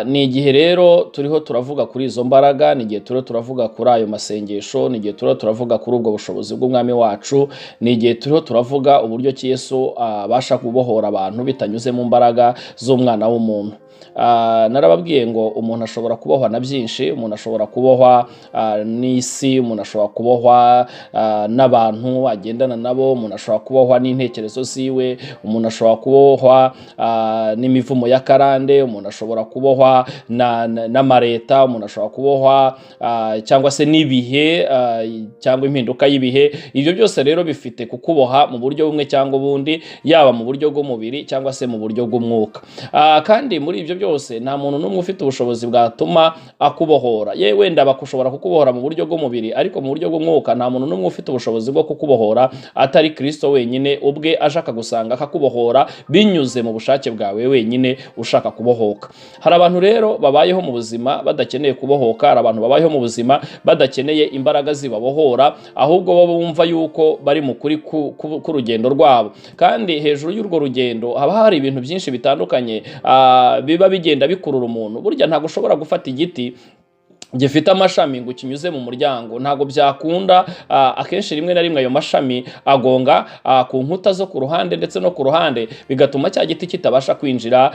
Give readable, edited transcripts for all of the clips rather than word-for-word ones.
Ni igihe rero turiho turavuga kuri izo mbaraga, ni igihe turiho turavuga kuri ayo masengesho, ni igihe turiho turavuga kuri ubwo bushobozi bw'Umwami wacu, ni igihe turiho turavuga uburyo ki Yesu abasha kubohora abantu bitanyuze mu mbaraga z'umwana w'umuntu. Narababwiye ngo umuntu ashobora kubohwa na byinshi: umuntu ashobora kubohwa n'isi, umuntu ashobora kubohwa n'abantu agendana nabo, umuntu ashobora kubohwa n'intekerezo ziwe, umuntu ashobora kubohwa n'imivumo ya karande, umuntu ashobora kubohwa n'amareta, umuntu ashobora kubohwa cyangwa se n'ibihe cyangwa impinduka y'ibihe. Ibyo byose rero bifite kukuboha mu buryo bumwe cyangwa ubundi, yaba mu buryo bw'umubiri cyangwa se mu buryo bw'umwuka. Kandi muri ibyo byose nta muntu n'umwe ufite ubushobozi bwatuma akubohora. Ye wenda bakushobora kukubohora mu buryo bw'umubiri, ariko mu buryo bw'umwuka nta muntu n'umwe ufite ubushobozi bwo kukubohora atari Kristo wenyine ubwe aje akagusanga akakubohora binyuze mu bushake bwawe wenyine ushaka kubohoka. Hari abantu rero babayeho mu buzima badakeneye kubohoka, hari abantu babayeho mu buzima badakeneye imbaraga zibabohora, ahubwo bo bumva yuko bari mu kuri k'urugendo rwabo. Kandi hejuru y'urwo rugendo haba hari ibintu byinshi bitandukanye biba bigenda bikurura umuntu. Burya ntabwo ushobora gufata igiti gifite amashami ngo ukinyuze mu muryango, ntabwo byakunda. Akenshi rimwe na rimwe ayo mashami agonga ku nkuta zo ku ruhande ndetse no ku ruhande, bigatuma cya giti kitabasha kwinjira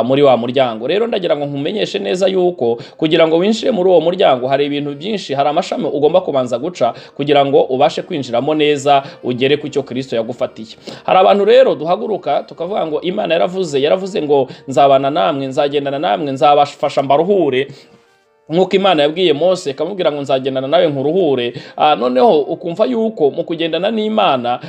muri wa muryango. Rero ndagira ngo nkumenyeshe neza yuko kugira ngo winjire muri uwo muryango hari ibintu byinshi, hari amashami ugomba kubanza guca kugira ngo ubashe kwinjiramo neza, ugere ku cyo Kristo yagufatiye. Hari abantu rero duhaguruka tukavuga ngo Imana yaravuze, yaravuze ngo nzabana namwe, nzagendana namwe, nzabafasha mbaruhure, nk'uko Imana yabwiye Mose ikamubwira ngo nzagendana nawe nkuruhure. Noneho ukumva yuko mu kugendana n'Imana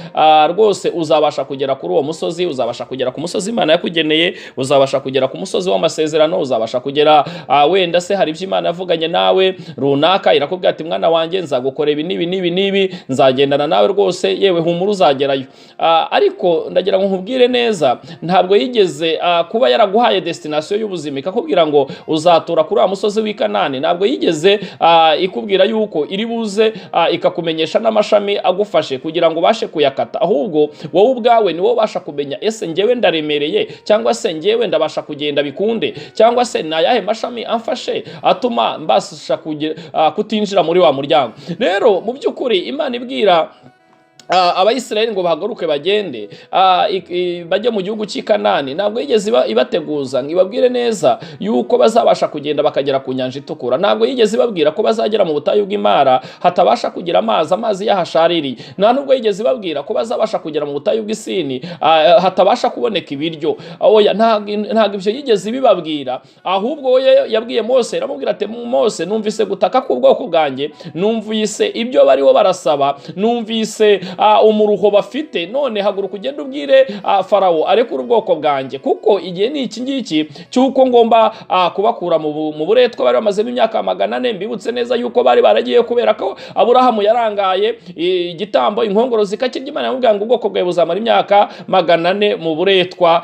rwose uzabasha kugera kuri uwo musozi, uzabasha kugera ku musozi Imana yakugeneye, uzabasha kugera ku musozi w'amasezerano, uzabasha kugera wenda se hari ibyo Imana yavuganye nawe runaka, irakubwira ati: "Mwana wanjye, nzagukora ibi n'ibi n'ibi n'ibi, nzagendana nawe rwose, yewe humura uzagerayo." Ariko ndagira ngo nkubwire neza, ntabwo yigeze kuba yaraguhaye destination y'ubuzima ikakubwira ngo uzatura kuri wa musozi w'i Kanani. Ntabwo yigeze ikubwira yuko iri buze ikakumenyesha n'amashami agufashe kugira ngo ubashe kuyakata. Ahubwo wowe ubwawe ni wowe ubasha kumenya: ese njyewe ndaremereye, cyangwa se njyewe ndabasha kugenda bikunde, cyangwa se ni ayahe mashami amfashe atuma mbasha kutinjira muri wa muryango? Rero mu by'ukuri Imana ibwira Abayisiraheli ngo bahaguruke bagende bajye mu gihugu cy'i Kanani, ntabwo yigeze ibateguza ngo ibabwire neza yuko bazabasha kugenda bakagera ku Nyanja Itukura. Ntabwo yigeze ibabwira ko bazagera mu butayu bw'Imara hatabasha kugira amazi, amazi yahashaririye. Nta nubwo yigeze ibabwira ko bazabasha kugera mu butayu bw'Isini hatabasha kuboneka ibiryo. Oya, ntabwo ibyo yigeze ibibabwira. Ahubwo we yabwiye Mose, iramubwira ati: "Mose, numvise gutaka k'ubwoko bwanjye, numvise ibyo bariho barasaba, numvise umuruho bafite. None haguruka ugende ubwire Farawo arekure ubwoko bwanjye, kuko igihe ni iki ngiki cy'uko ngomba kubakura mu buretwa bari bamazemo imyaka 400." Mbibutse neza yuko bari baragiye kubera ko Aburahamu yarangaye igitambo, inkongoro zikakirya. Imana yamubwira ngo ubwoko bwawe buzamara imyaka 400 mu buretwa,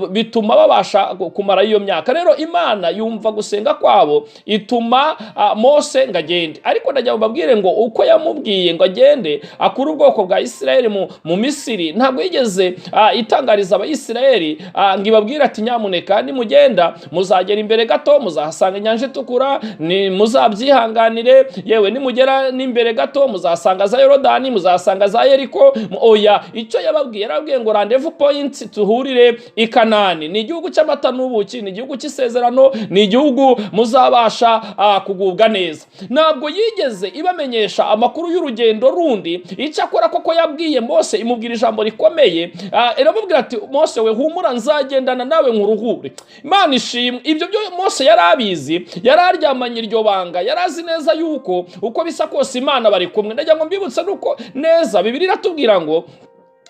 bituma babasha kumara iyo myaka. Rero Imana yumva gusenga kwabo, ituma Mose ngo agende. Ariko ndagira ngo mbabwire ngo uko yamubwiye ngo agende akure ubwoko bwa Isirayeli mu Misiri, ntabwo yigeze itangariza Abayisirayeli ngo ibabwire ati: "Nyamuneka nimugenda muzagera imbere gato muzahasanga Inyanja Itukura, ni muzabyihanganire, yewe nimugera n'imbere gato muzahasanga za Yorodani, muzahasanga za Yeriko." Oya, icyo yababwiye, yarababwiye ngo rendez-vous point, tuhurire i Kanani. Ni igihugu cy'amata n'ubuki, ni igihugu cy'isezerano, ni igihugu muzabasha kugubwa neza. Ntabwo yigeze ibamenyesha amakuru y'urugendo rundi. Icyakora koko yabwiye Mose, imubwira ijambo rikomeye, iramubwira ati: "Mose we, humura, nzagendana nawe nkuruhure." Imana ishimwe. Ibyo byo Mose yari abizi, yari aryamanye iryo banga, yari azi neza yuko uko bisa kose Imana bari kumwe. Ndagira ngo mbibutse nuko neza Bibiliya iratubwira ngo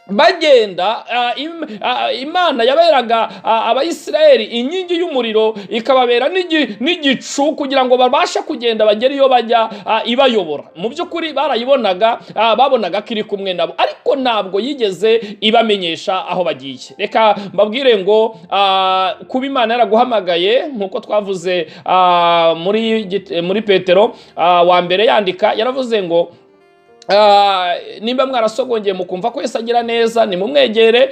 bagenda Imana yaberaga Abayisiraheli inkingi y'umuriro, ikababera n'igicu kugira ngo babashe kugenda bagere iyo bajya, ibayobora. Mu by'ukuri barayibonaga, babonaga ko iri kumwe nabo, ariko ntabwo yigeze ibamenyesha aho bagiye. Reka mbabwire ngo kuba Imana yaraguhamagaye, nk'uko twavuze muri Petero wa mbere yandika, yaravuze ngo Nimba mwarasogongeye mukumva ko Yesu agira neza, nimumwegere,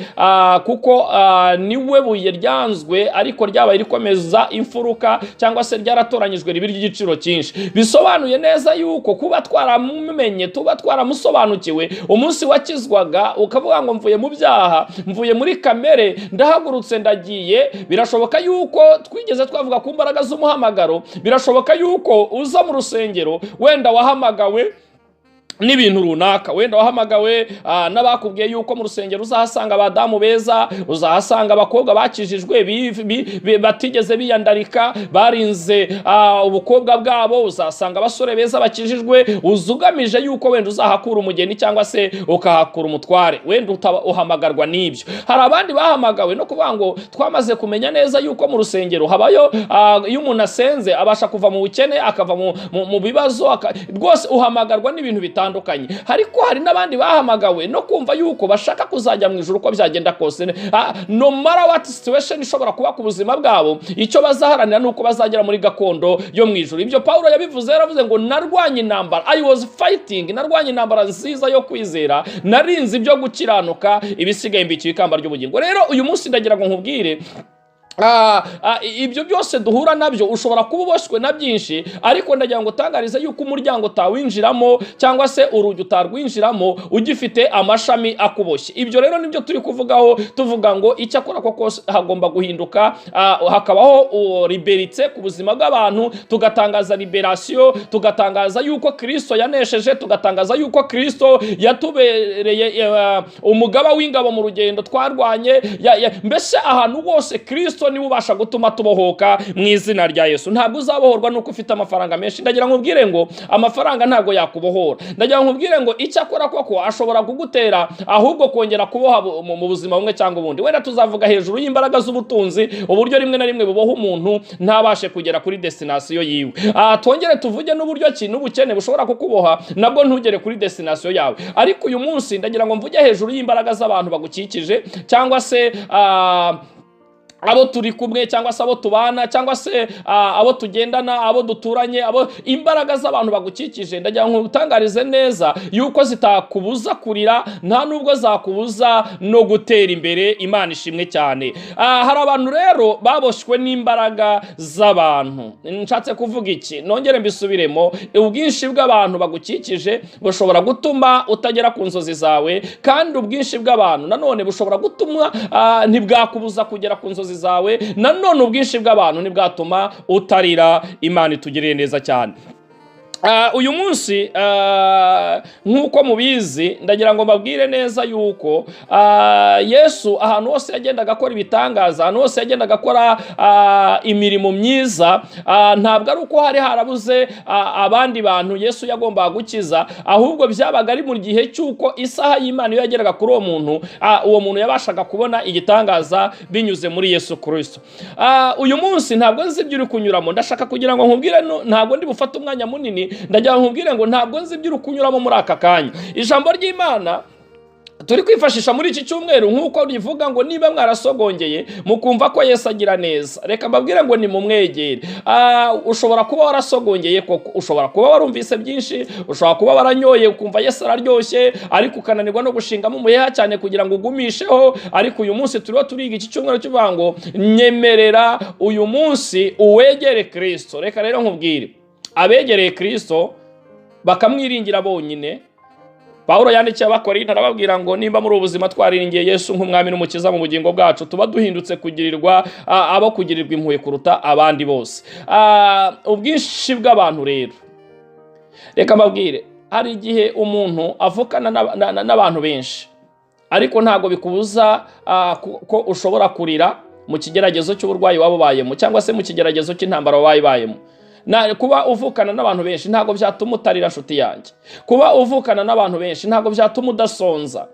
kuko niwe buye ryanzwe ariko ryabaye rikomeza imfuruka, cyangwa se ryaratoranyijwe riba ry'igiciro cyinshi. Bisobanuye neza yuko kuba twaramumenye, tuba twaramusobanukiwe, umunsi wakizwaga ukavuga ngo mvuye mu byaha, mvuye muri kamere, ndahagurutse ndagiye. Birashoboka yuko twigeze twavuga ku mbaraga z'umuhamagaro. Birashoboka yuko uza mu rusengero, wenda wahamagawe n'ibintu runaka, wenda wahamagawe n'abakubwiye yuko mu rusengero uzahasanga abadamu beza, uzahasanga abakobwa bakijijwe batigeze biyandarika, barinze ubukobwa bwabo, uzahasanga abasore beza bakijijwe, uza ugamije yuko wenda uzahakura umugeni cyangwa se ukahakura umutware, wenda uhamagarwa n'ibyo. Hari abandi bahamagawe no kuvuga ngo twamaze kumenya neza yuko mu rusengero habayo, iyo umuntu asenze abasha kuva mu bukene, akava mu bibazo, rwose uhamagarwa n'ibintu bitandukanye. Ariko hari n'abandi bahamagawe no kumva yuko bashaka kuzajya mu ijuru uko byagenda kose. No matter what situation ishobora kuba ku buzima bwabo, icyo bazaharanira ni uko bazagera muri gakondo yo mu ijuru. Ibyo Pawulo yabivuze, yaravuze ngo narwanye intambara, I was fighting, narwanye intambara nziza yo kwizera, narinze ibyo gukiranuka, ibisigaye mbikiwe ikamba ry'ubugingo. Rero uyu munsi ndagira ngo nkubwire, ibyo byose duhura nabyo, ushobora kuba uboshywe na byinshi, ariko ndagira ngo utangarize yuko umuryango utawinjiramo cyangwa se urugi utarwinjiramo ugifite amashami akuboshye. Ibyo rero nibyo turi kuvugaho, tuvuga ngo icyakora koko hagomba guhinduka, hakabaho liberté ku buzima bw'abantu, tugatangaza libération, tugatangaza yuko Kristo yanesheje, tugatangaza yuko Kristo yatubereye umugaba w'ingabo mu rugendo twarwanye, mbese ahantu hose Kristo niwe ubasha gutuma tubohoka mu izina rya Yesu. Ntabwo uzabohorwa nuko ufite amafaranga menshi. Ndagira ngo nkubwire ngo amafaranga ntabwo yakubohora. Ndagira ngo nkubwire ngo icyakora koko ashobora kugutera ahubwo kongera kuboha mu buzima bumwe cyangwa ubundi. Wenda tuzavuga hejuru y'imbaraga z'ubutunzi, uburyo rimwe na rimwe buboha umuntu ntabashe kugera kuri destination yiwe. Twongere tuvuge n'uburyo ki n'ubukene bushobora kukuboha nabwo ntugere kuri destination yawe. Ariko uyu munsi ndagira ngo mvuge hejuru y'imbaraga z'abantu bagukikije, cyangwa se abo turi kumwe, cyangwa se abo tubana, cyangwa se abo tugendana, abo duturanye, abo imbaraga z'abantu bagukikije. Ndagira ngo utangarize neza yuko zitakubuza kurira, nta nubwo zakubuza no gutera imbere. Imana ishimwe cyane. Hari abantu rero baboshywe n'imbaraga z'abantu. Nshatse kuvuga iki? Nongere mbisubiremo: ubwinshi bw'abantu bagukikije bushobora gutuma utagera ku nzozi zawe, kandi ubwinshi bw'abantu nanone bushobora gutuma, ntibwakubuza kugera ku nzozi zawe. Nanone ubwinshi bw'abantu ntibwatuma utarira. Imana itugiriye neza cyane. Uyu munsi, nk'uko mubizi, ndagira ngo mbabwire neza yuko Yesu ahantu hose yagendaga akora ibitangaza, ahantu hose yagendaga akora imirimo myiza, ntabwo ari uko hari harabuze abandi bantu Yesu yagombaga gukiza, ahubwo byabaga ari mu gihe cy'uko isaha y'Imana iyo yageraga kuri uwo muntu, uwo muntu yabashaga kubona igitangaza binyuze muri Yesu Kirisito. Uyu munsi ntabwo nzi ibyo uri kunyuramo. Ndashaka kugira ngo nkubwire, ntabwo ndi bufate umwanya munini, ndagira ngo nkubwire ngo ntabwo nzi ibyo uri kunyuramo muri aka kanya. Ijambo ry'Imana turi kwifashisha muri iki cyumweru, nk'uko rivuga ngo niba mwarasogongeye mukumva ko Yesu agira neza, reka mbabwire ngo nimumwegere. Ushobora kuba warasogongeye koko, ushobora kuba warumvise byinshi, ushobora kuba waranyoye ukumva Yesu araryoshye, ariko ukananirwa no gushingamo umuheha cyane kugira ngo ugumisheho. Ariko uyu munsi turiho turiga iki cyumweru kivuga ngo nyemerera uyu munsi uwegere Kirisito. Reka rero nkubwire, abegereye Kirisito bakamwiringira bonyine, Pawulo yandikiye Abakorinto arababwira ngo nimba muri ubu buzima twariringiye Yesu nk'umwami n'umukiza mu bugingo bwacu, tuba duhindutse kugirirwa abo kugirirwa impuhwe kuruta abandi bose. Ubwinshi bw'abantu rero, reka mbabwire, hari igihe umuntu avukana n'abantu benshi, ariko ntabwo bikubuza ko ushobora kurira mu kigeragezo cy'uburwayi waba ubayemo, cyangwa se mu kigeragezo cy'intambara wabaye ubayemo. Kuba uvukana n'abantu benshi ntabwo byatuma utarira, nshuti yanjye. Kuba uvukana n'abantu benshi ntabwo byatuma udasonza.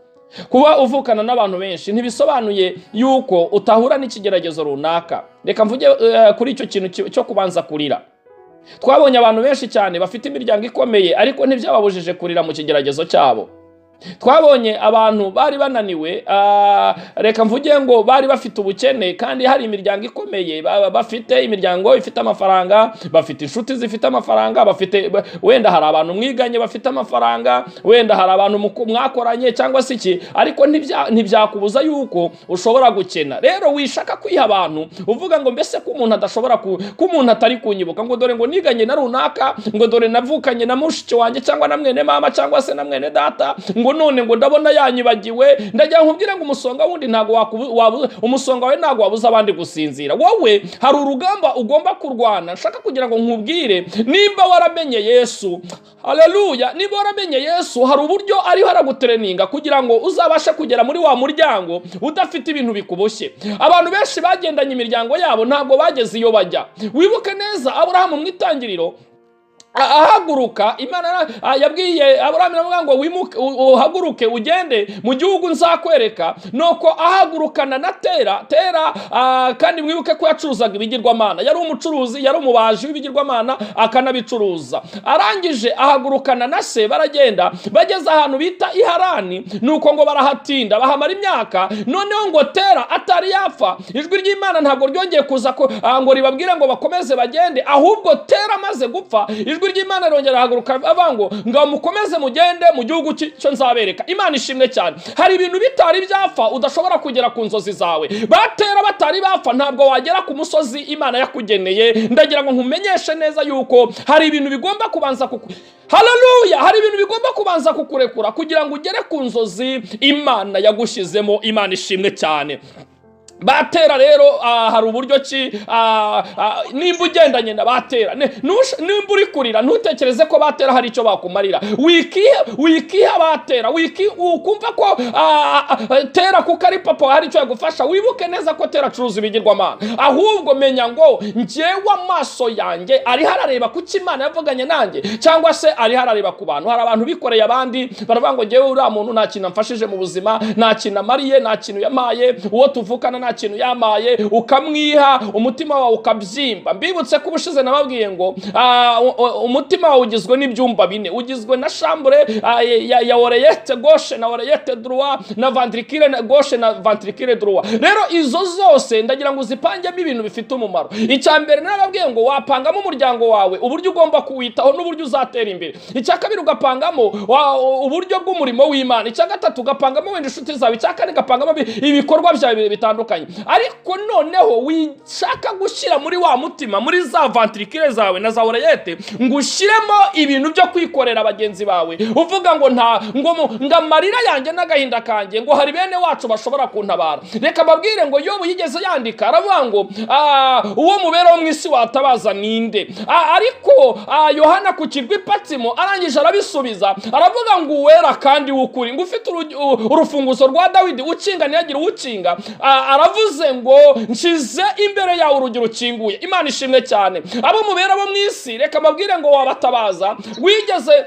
Kuba uvukana n'abantu benshi ntibisobanuye yuko utahura n'ikigeragezo runaka. Reka mvuge kuri icyo kintu cyo kubanza kurira. Twabonye abantu benshi cyane bafite imiryango ikomeye, ariko ntibyababujije kurira mu kigeragezo cyabo. Twabonye abantu bari bananiwe, reka mvuge ngo bari bafite ubukene kandi hari imiryango ikomeye, bafite imiryango ifite amafaranga, bafite inshuti zifite amafaranga, bafite wenda hari abantu mwiganye bafite amafaranga, wenda hari abantu mwakoranye cyangwa se iki, ariko ntibyakubuza yuko ushobora gukena. Rero wishaka kwiha abantu uvuga ngo mbese ko umuntu adashobora ko umuntu atari kunyibuka, ngo dore ngo niganye na runaka, ngo dore navukanye na mushiki wanjye cyangwa na mwene mama cyangwa se na mwene data, ngo none ngo ndabona yanyibagiwe. Ndagira nkubwire ngo umusonga wundi ntabwo umusonga wawe ntabwo wabuza abandi gusinzira. Wowe hari urugamba ugomba kurwana. Nshaka kugira ngo nkubwire, nimba waramenye Yesu, haleluya, niba waramenye Yesu, hari uburyo ariho aragutraininga kugira ngo uzabashe kugera muri wa muryango udafite ibintu bikuboshye. Abantu benshi bagendanye imiryango yabo ntabwo bageze iyo bajya. Wibuke neza Aburahamu mu Itangiriro, ahaguruka, Imana yabwiye Aburahamu, iravuga ngo wimuke, uhaguruke ugende mu gihugu nzakwereka. Nuko ahagurukana na Tera. Tera, kandi mwibuke ko yacuruzaga ibigirwamana, yari umucuruzi, yari umubaji w'ibigirwamana akanabicuruza. Arangije ahagurukana na se, baragenda, bageze ahantu bita Iharani, nuko ngo barahatinda, bahamara imyaka. Noneho ngo Tera atari yapfa, ijwi ry'Imana ntabwo ryongeye kuza ko ngo ribabwire ngo bakomeze bagende, ahubwo Tera amaze gupfa, ijwi ry'Imana rongera rihaguruka avuga ngo mukomeze mugende mu gihugu cyo nzabereka. Imana ishimwe cyane. Hari ibintu bitari byapfa udashobora kugera ku nzozi zawe. Batera batari bapfa, ntabwo wagera ku musozi Imana yakugeneye. Ndagira ngo nkumenyeshe neza yuko hari ibintu bigomba kubanza kuku, haleluya, hari ibintu bigomba kubanza kukurekura kugira ngo ugere ku nzozi Imana yagushyizemo. Imana ishimwe cyane. Batera rero, hari uburyo ki, nimba ugendanye na batera, nimba uri kurira, ntutekereze ko batera hari icyo bakumarira. Wikiha batera, ukumva ko Tera kuko ari papa hari icyo yagufasha. Wibuke neza ko Tera acuruza ibigirwamana. Ahubwo menya ngo njyewe amaso yanjye ariho arareba ku cyo Imana yavuganye nanjye, cyangwa se ariho arareba ku bantu? Hari abantu bikoreye abandi, baravuga ngo njyewe uriya muntu nta kintu amfashije mu buzima, nta kintu amariye, nta kintu yamaye, uwo tuvukana nta kintu yamaye, ukamwiha, umutima wawe ukabyimba. Mbibutse ko ubushize nababwiye ngo umutima wawe ugizwe n'ibyumba bine, ugizwe na chambre ya oreillette gauche na oreillette droit na ventricule gauche na ventricule droit. Rero izo zose ndagira ngo uzipangemo ibintu bifite umumaro. Icya mbere narababwiye ngo wapangamo umuryango wawe, uburyo ugomba kuwitaho n'uburyo uzatera imbere. Icya kabiri ugapangamo uburyo bw'umurimo w'Imana. Icya gatatu ugapangamo wenda inshuti zawe. Icya kane ugapangamo ibikorwa byawe bitandukanye. Ariko noneho wishaka gushyira muri wa mutima, muri za ventricule zawe na za oreillette, ngo ushyiremo ibintu byo kwikorera bagenzi bawe, uvuga ngo nta ngo ngo amarira yanjye n'agahinda kanjye, ngo hari bene wacu bashobora kuntabara. Reka mbabwire ngo Yobu yigeze yandika, aravuga ngo uwo mubera wo mu isi watabaza ninde? Ariko Yohana ku kirwa i Patimo arangije arabisubiza, aravuga ngo uwera kandi w'ukuri, ngo ufite urufunguzo rwa Dawidi, ukinga ntiyagire uwukinga, aravuze ngo nshyize imbere yawe urugi rukinguye. Imana ishimwe cyane. Abo mubera bo mu isi, reka mbabwire ngo wabatabaza. Wigeze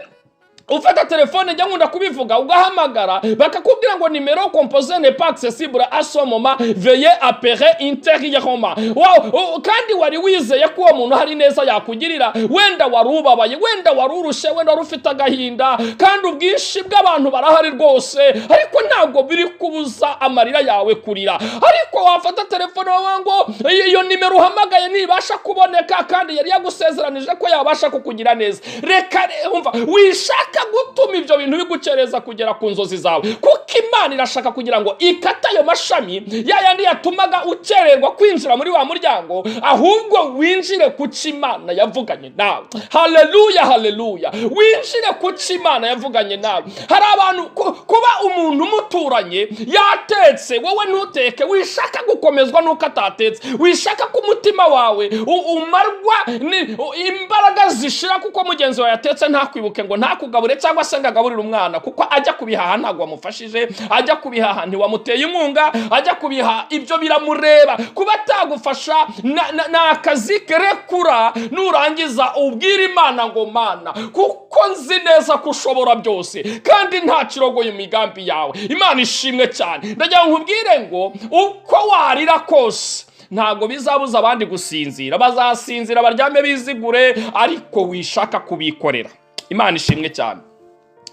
ufata telefone, njya nkunda kubivuga, ugahamagara bakakubwira ngo numéro composé n'est pas accessible à ce moment, veuillez appeler ultérieurement? Wow, kandi wari wizeye ko uwo muntu hari neza yakugirira. Wenda wari ubabaye, wenda wari urushye, wenda wari ufite agahinda, kandi ubwinshi bw'abantu barahari rwose, ariko ntabwo biri kubuza amarira yawe kurira. Ariko wafata telefone wawe ngo iyo nimero uhamagaye ntibasha kuboneka, kandi yari yagusezeranije ko yabasha kukugira neza. Reka umva, wishaka gutuma ibyo bintu bigukereza kugera ku nzozi zawe, kuko Imana irashaka kugira ngo ikate ayo mashami ya yandi yatumaga ukererwa kwinjira muri wa muryango, ahubwo winjire ku cyo Imana yavuganye nawe. Haleluya, haleluya! Winjire ku cyo Imana yavuganye nawe. Hari abantu kuba umuntu umuturanye yatetse, wowe ntuteke, wishaka gukomezwa n'uko atatetse. Wishaka ko umutima wawe umarwa imbaraga zishira kuko mugenzi wawe yatetse ntakwibuke, ngo ntakugabure cyangwa se ngo agaburire umwana, kuko ajya kubihaha ntabwo wamufashije, ajya kubihaha ntiwamuteye inkunga, ajya kubihaha ibyo biramureba. Kuba atagufasha ni akazi kerekura. Nurangiza ubwira Imana ngo Mana, kuko nzi neza ko ushobora byose kandi nta kirogoye imigambi yawe. Imana ishimwe cyane. Ndagira ngo nkubwire ngo uko warira kose ntabwo bizabuza abandi gusinzira. Bazasinzira baryame bizigure, ariko wishaka kubikorera. Imana ishimwe cyane.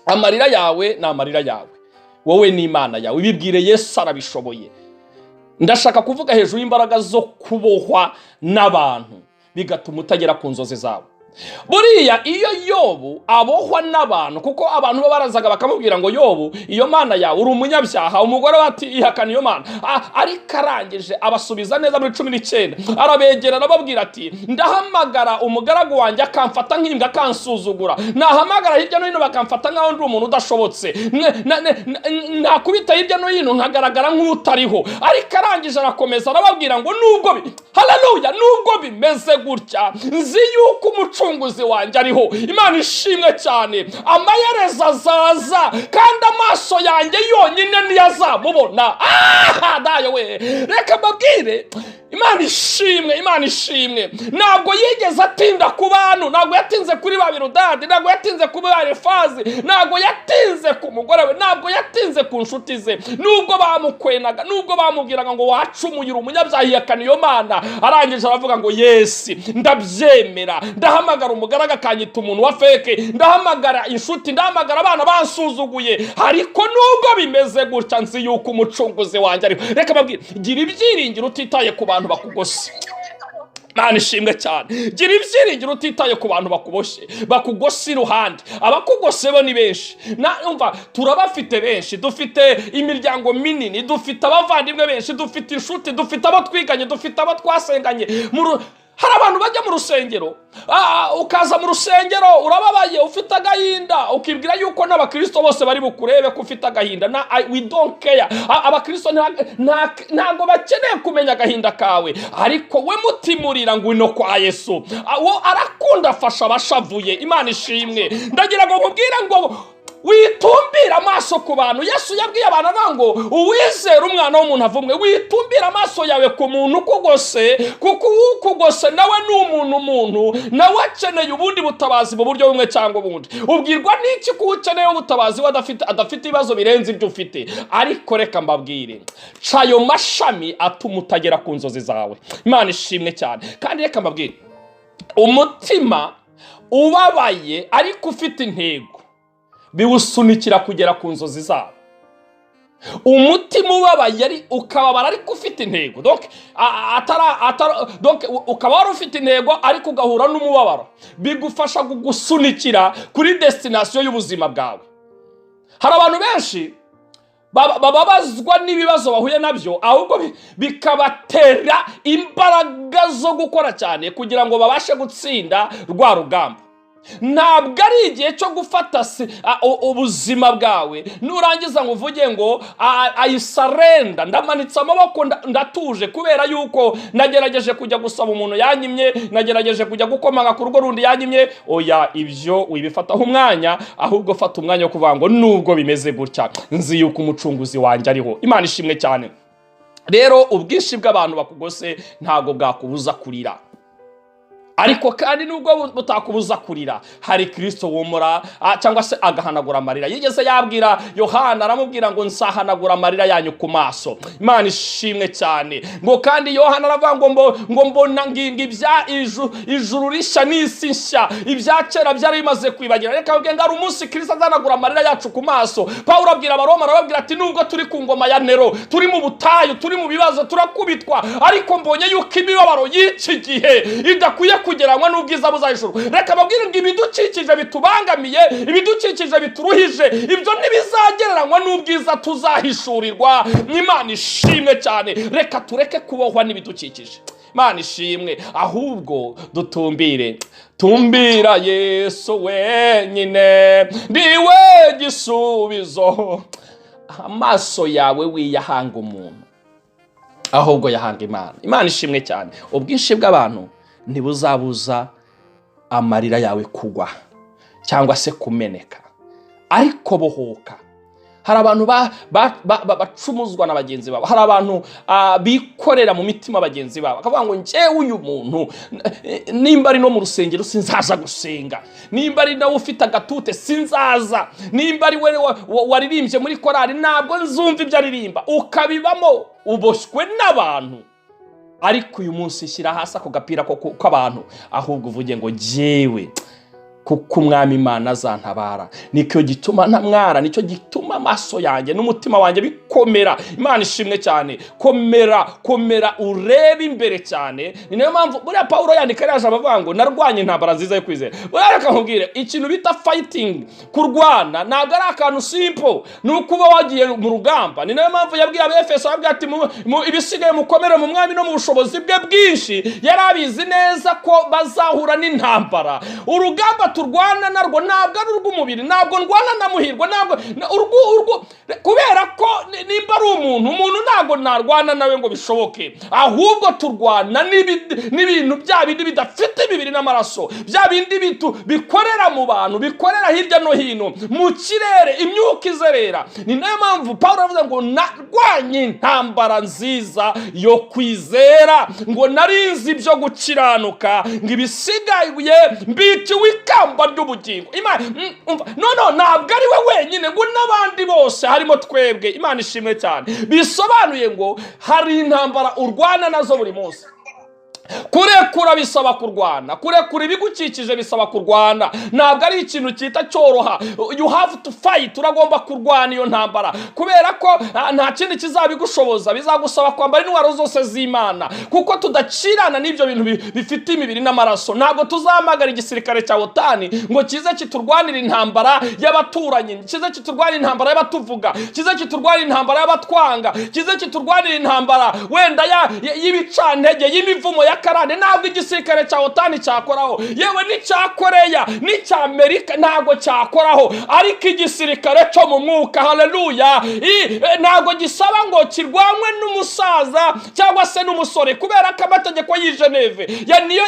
Amarira yawe ni amarira yawe, wowe n'Imana yawe. Bibwire Yesu, arabishoboye. Ndashaka kuvuga hejuru y'imbaraga zo kubohwa n'abantu bigatuma utagera ku nzozi zawe. Buriya iyo Yobu abohwa n'abantu, kuko abantu bo barazaga bakamubwira ngo: "Yobu, iyo Mana yawe, uri umunyabyaha." Umugore we ati: "Ihakana iyo Mana." Ariko arangije abasubiza neza muri 19, arabegera, arababwira ati: "Ndahamagara umugaragu wanjye akamfata nk'imbwa, akansuzugura. Nahamagara hirya no hino bakamfata nk'aho ndi umuntu udashobotse. Nakubita hirya no hino nkagaragara nk'utariho." Ariko arangije arakomeza arababwira ngo: "Nubwo haleluya, nubwo bimeze gutya, nzi yuko Umucunguzi wanjye ariho." Imana ishimwe cyane. Amaherezo azaza, kandi amaso yanjye yonyine niyo azamubona. Aha dayo we, reka mbabwire, Imana ishimwe, Imana ishimwe. Ntabwo yigeze atinda ku bantu, ntabwo yatinze kuri ba Birudadi, ntabwo yatinze kuri ba Refazi, ntabwo yatinze ku mugore we, ntabwo yatinze ku nshuti ze. Nubwo bamukwenaga, nubwo bamubwiraga ngo: "Wacumuye, uri umunyabyaha, ihakana iyo Mana," arangije aravuga ngo: "Yes, ndabyemera. Ndahamagara umugaragu akanyita umuntu wa fake, ndahamagara inshuti, ndahamagara abana bansuzuguye, ariko nubwo bimeze gutya, nzi yuko Umucunguzi wanjye ariho." Reka mbabwire, gira ibyiringiro utitaye ku bantu bakugose. Imana ishimwe cyane. Gira ibyiringiro utitaye ku bantu bakuboshye, bakugose iruhande. Abakugose bo ni benshi. Umva, turabafite benshi. Dufite imiryango minini, dufite abavandimwe benshi, dufite inshuti, dufite abo twiganye, dufite abo twasenganye. Hari abantu bajya mu rusengero, ukaza mu rusengero urababaye, ufite agahinda, ukibwira yuko n'abakristo bose bari bukurebe ko ufite agahinda. We don't care. Abakristo ntabwo bakeneye kumenya agahinda kawe, ariko we mutimurira ngwino kwa Yesu. Wo arakunda, afasha abashavuye. Imana ishimwe. Ndagira ngo nkubwire ngo witumbira amaso ku bantu. Yesu yabwiye abantu avuga ngo: "Uwizera umwana w'umuntu avumwe." Witumbira amaso yawe ku muntu ukugose, kuko ukugose nawe ni umuntu. Umuntu nawe akeneye ubundi butabazi mu buryo bumwe cyangwa ubundi. Ubwirwa n'iki ko ukeneye ubutabazi we adafite ibibazo birenze ibyo ufite? Ariko reka mbabwire, ca ayo mashami atuma utagera ku nzozi zawe. Imana ishimwe cyane. Kandi reka mbabwire, umutima ubabaye ariko ufite intego biwusunikira kugera ku nzozi zabo. Umutima ubabaye ari ukababara ariko ufite intego, donc atara, donc ukaba wari ufite intego ariko ugahura n'umubabaro, bigufasha kugusunikira kuri destination y'ubuzima bwawe. Hari abantu benshi bababazwa n'ibibazo bahuye nabyo, ahubwo bikabatera imbaraga zo gukora cyane kugira ngo babashe gutsinda rwa rugamba. Ntabwo ari igihe cyo gufata ubuzima bwawe nurangiza ngo uvuge ngo: "I surrender, ndamanitse amaboko, ndatuje kubera yuko nagerageje kujya gusaba umuntu yanyimye, nagerageje kujya gukomanga ku rugo rundi yanyimye." Oya, ibyo wibifataho umwanya, ahubwo fata umwanya wo kuvuga ngo: "Nubwo bimeze gutya, nzi yuko Umucunguzi wanjye ariho." Imana ishimwe cyane. Rero ubwinshi bw'abantu bakugose ntabwo bwakubuza kurira, ariko kandi nubwo butakubuza kurira, hari Kirisito womora cyangwa se agahanagura amarira. Yigeze yabwira Yohana, aramubwira ngo: "Nzahanagura amarira yanyu ku maso." Imana ishimwe cyane. Ngo kandi Yohana aravuga ngo mbona nginga ibya ijuru rishya n'isi nshya, ibya kera byari bimaze kwibagira. Reka mbabwire ngo hari umunsi Kirisito azahanagura amarira yacu ku maso. Pawulo abwira Abaroma, arababwira ati: "Nubwo turi ku ngoma ya Nero, turi mu butayu, turi mu bibazo, turakubitwa, ariko mbonye yuko imibabaro y'iki gihe idakwiye kugereranywa n'ubwiza buzahishurwa." Reka mbabwire ngo ibidukikije bitubangamiye, ibidukikije bituruhije, ibyo ntibizagereranywa n'ubwiza tuzahishurirwa. Imana ishimwe cyane. Reka tureke kubohwa n'ibidukikije. Imana ishimwe. Ahubwo dutumbire, tumbira Yesu wenyine, ndiwe gisubizo. Amaso yawe wiyahanga umuntu, ahubwo yahanga Imana. Imana ishimwe cyane. Ubwinshi bw'abantu ntibuzabuza amarira yawe kugwa cyangwa se kumeneka, ariko bohoka. Hari abantu bacumuzwa na bagenzi babo. Hari abantu bikorera mu mitima bagenzi babo, bakavuga ngo: "Njyewe uyu muntu nimba ari no mu rusengero sinzaza gusenga, nimba ari nawe ufite agatute sinzaza, nimba ari we waririmbye muri korali ntabwo nzumva ibyo aririmba." Ukabibamo uboshywe n'abantu. Ariko uyu munsi shyira hasi ako gapira k'abantu, ahubwo uvuge ngo: "Jyewe Kuko Umwami Imana azantabara, nicyo gituma ntamwara, nicyo gituma amaso yanjye n'umutima wanjye bikomera. Imana ishimwe cyane. Komera, komera, urebe imbere cyane. Ni nayo mpamvu buriya Pawulo yandika ririya jambo avuga ngo "Narwanye intambara nziza yo kwizera". Buriya reka nkubwire, ikintu bita fighting, kurwana, ntabwo ari akantu simple, ni ukuba wagiye mu rugamba. Ni nayo mpamvu yabwiye Abefeso, ababwira ati "Ibisigaye mukomere mu Mwami no mu bushobozi bwe bwinshi". Yari abizi neza ko bazahura n'intambara. Urugamba turwana narwo ntabwo ari urw'umubiri, ntabwo ndwana na Muhirwa, ntabwo urwo, kubera ko nimba ari umuntu ntabwo narwana nawe ngo bishoboke. Ahubwo turwana n'ibintu bya bindi bidafite imibiri n'amaraso, bya bindi bikorera mu bantu, bikorera hirya no hino mu kirere, imyuka izerera. Ni nayo mpamvu Paul aravuze ngo "Narwanye intambara nziza yo kwizera", ngo "Narinzi ibyo gukiranuka", ngo "Ibisigaye mbikiwe ikamba ry'ubugingo". Imana, umva, no, ntabwo ari we wenyine, ngo n'abandi bose harimo twebwe. Imana ishimwe cyane. Bisobanuye ngo hari intambara urwana nazo buri munsi. Kurekura bisaba kurwana, kurekura ibigukikije bisaba kurwana. Ntabwo ari ikintu cyita cyoroha. You have to fight, uragomba kurwana iyo ntambara, kubera ko nta kindi kizabigushoboza. Bizagusaba kwambara intwaro zose z'Imana, kuko tudacirana n'ibyo bintu bifite imibiri n'amaraso. Ntabwo tuzahamagara igisirikare cya OTAN ngo kize kiturwanire intambara y'abaturanyi, kize kiturwanire intambara y'abatuvuga, kize kiturwanire intambara y'abatwanga, kize kiturwanire intambara wenda y'ibicantege, y'imivumo ya karande. Ntabwo igisirikare cya OTAN cyakoraho, yewe n'icya Koreya n'icya Amerika ntabwo cyakoraho. Ariko igisirikare cyo mu mwuka, haleluya, ntabwo gisaba ngo kirwanwe n'umusaza cyangwa se n'umusore, kubera ko amategeko y'i Geneve ya niyo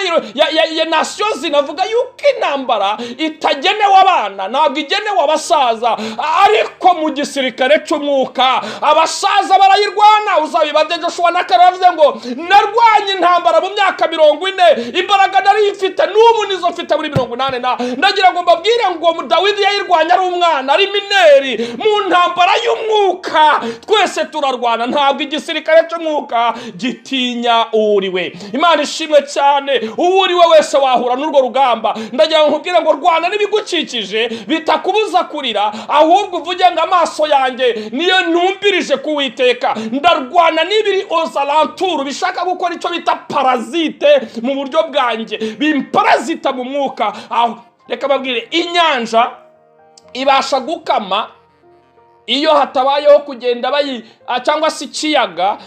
ya Nations zinavuga yuko intambara itagenewe abana, ntabwo igenewe abasaza. Ariko mu gisirikare cy'umwuka abasaza barayirwana. Uzabibaze Joshua na Kare, bavuze ngo "Narwanye intambara mu myaka 40, imbaraga nari mfite n'ubu nizo mfite muri 80". Na ndagira ngo mbabwire ngo Dawidi yayirwanya ari umwana, ari mineur. Mu ntambara y'umwuka twese turarwana. Ntabwo igisirikare cy'umwuka gitinya uwuriwe. Imana ishimwe cyane. Uwo uri we wese wahura n'urwo rugamba. Ndagira ngo nkubwire ngo rwana n'ibigukikije bitakubuza kurira, ahubwo uvuge ngo "Amaso yanjye niyo ntumbirije kuwiteka, ndarwana n'ibiri aux alentours bishaka gukora icyo bita parasite mu buryo bwanjye, bimparasita mu mwuka". Aho reka babwire, inyanja ibasha gukama iyo hatabayeho kugenda bayi cyangwa se ikiyaga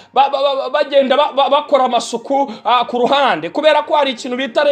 bagenda bakora amasuku ku ruhande, kubera ko hari ikintu bita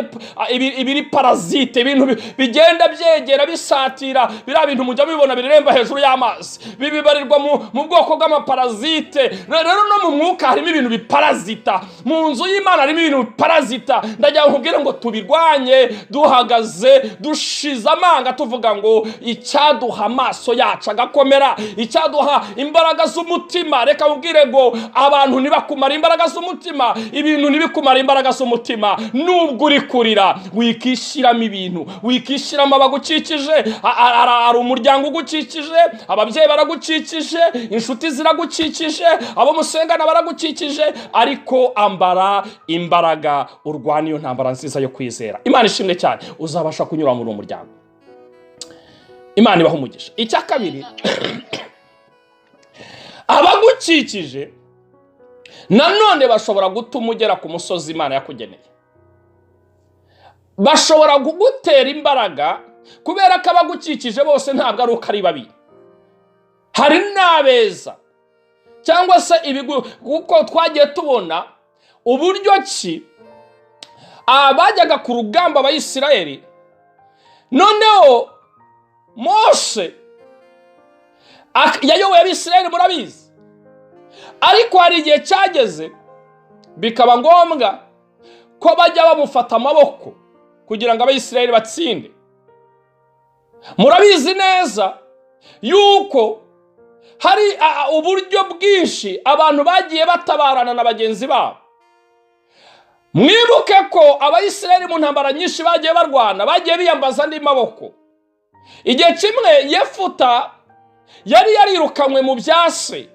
ibiri parasite, ibintu bigenda byegera bisatira biriya bintu mujya mubibona bireremba hejuru y'amazi, bibarirwa mu bwoko bw'amaparasite. Rero no mu mwuka harimo ibintu biparasita, mu nzu y'Imana harimo ibintu biparasita. Ndagira ngo nkubwire ngo tubirwanye duhagaze dushize amanga, tuvuga ngo icyaduha amaso yacu agakomera, icyaduha imbaraga z'umutima. Reka nkubwire ngo abantu ntibakumara imbaraga z'umutima, ibintu ntibikumara imbaraga z'umutima. Nubwo uri kurira, wikishyiramo ibintu, wikishyiramo abagukikije. Hari umuryango ugukikije, ababyeyi baragukikije, inshuti ziragukikije, abo musengana baragukikije, ariko ambara imbaraga, urwane iyo ntambara nziza yo kwizera. Imana ishimwe cyane. Uzabasha kunyura muri uwo muryango. Imana ibaha umugisha. Icya kabiri, abagukikije nanone bashobora gutuma ugera ku musozi Imana yakugeneye, bashobora kugutera imbaraga, kubera ko abagukikije bose ntabwo ari uko ari babi, hari n'abeza cyangwa se ibigu, kuko twagiye tubona uburyo ki abajyaga ku rugamba Abayisiraheli, noneho Mose yayoboye Abisirayeli, murabizi. Ariko hari igihe cyageze bikaba ngombwa ko bajya bamufata amaboko kugira ngo Abayisirayeli batsinde. Murabizi neza yuko hari uburyo bwinshi abantu bagiye batabarana na bagenzi babo. Mwibuke ko Abayisirayeli mu ntambara nyinshi bagiye barwana bagiye biyambaza andi maboko. Igihe kimwe Yefuta yari yarirukanywe mu byase,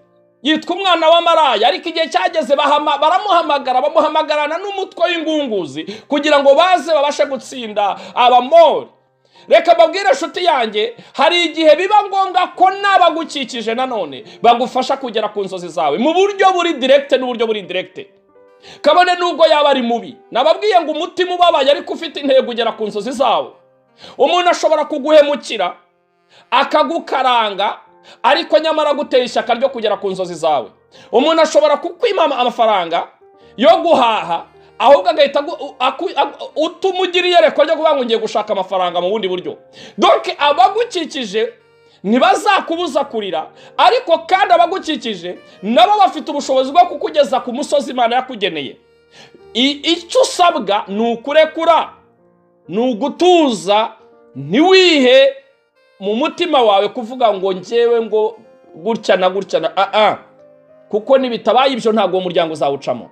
yitwa umwana w'amaraya, ariko igihe cyageze baramuhamagara, bamuhamagarana n'umutwe w'ingunguzi kugira ngo baze babashe gutsinda Abamori. Reka mbabwire, inshuti yanjye, hari igihe biba ngombwa ko n'abagukikije nanone bagufasha kugera ku nzozi zawe mu buryo buri direct n'uburyo buri indirect, kabone nubwo yaba ari mubi. Nababwiye ngo umutima ubabaye ariko ufite intego ugera ku nzozi zawo. Umuntu ashobora kuguhemukira, akagukaranga, ariko nyamara aguteye ishyaka ryo kugera ku nzozi zawe. Umuntu ashobora kukwima amafaranga yo guhaha, ahubwo agahita utuma ugira iyerekwa ryo kuvuga ngo ngiye gushaka amafaranga mu bundi buryo. Donc abagukikije ntibazakubuza kurira, ariko kandi abagukikije nabo bafite ubushobozi bwo kukugeza ku musozi Imana yakugeneye. Icyo usabwa ni ukurekura, ni ugutuza, ntiwihe mu mutima wawe kuvuga ngo njyewe ngo gutya na gutya na aa, kuko nibitabaye ibyo ntabwo uwo muryango uzawucamo.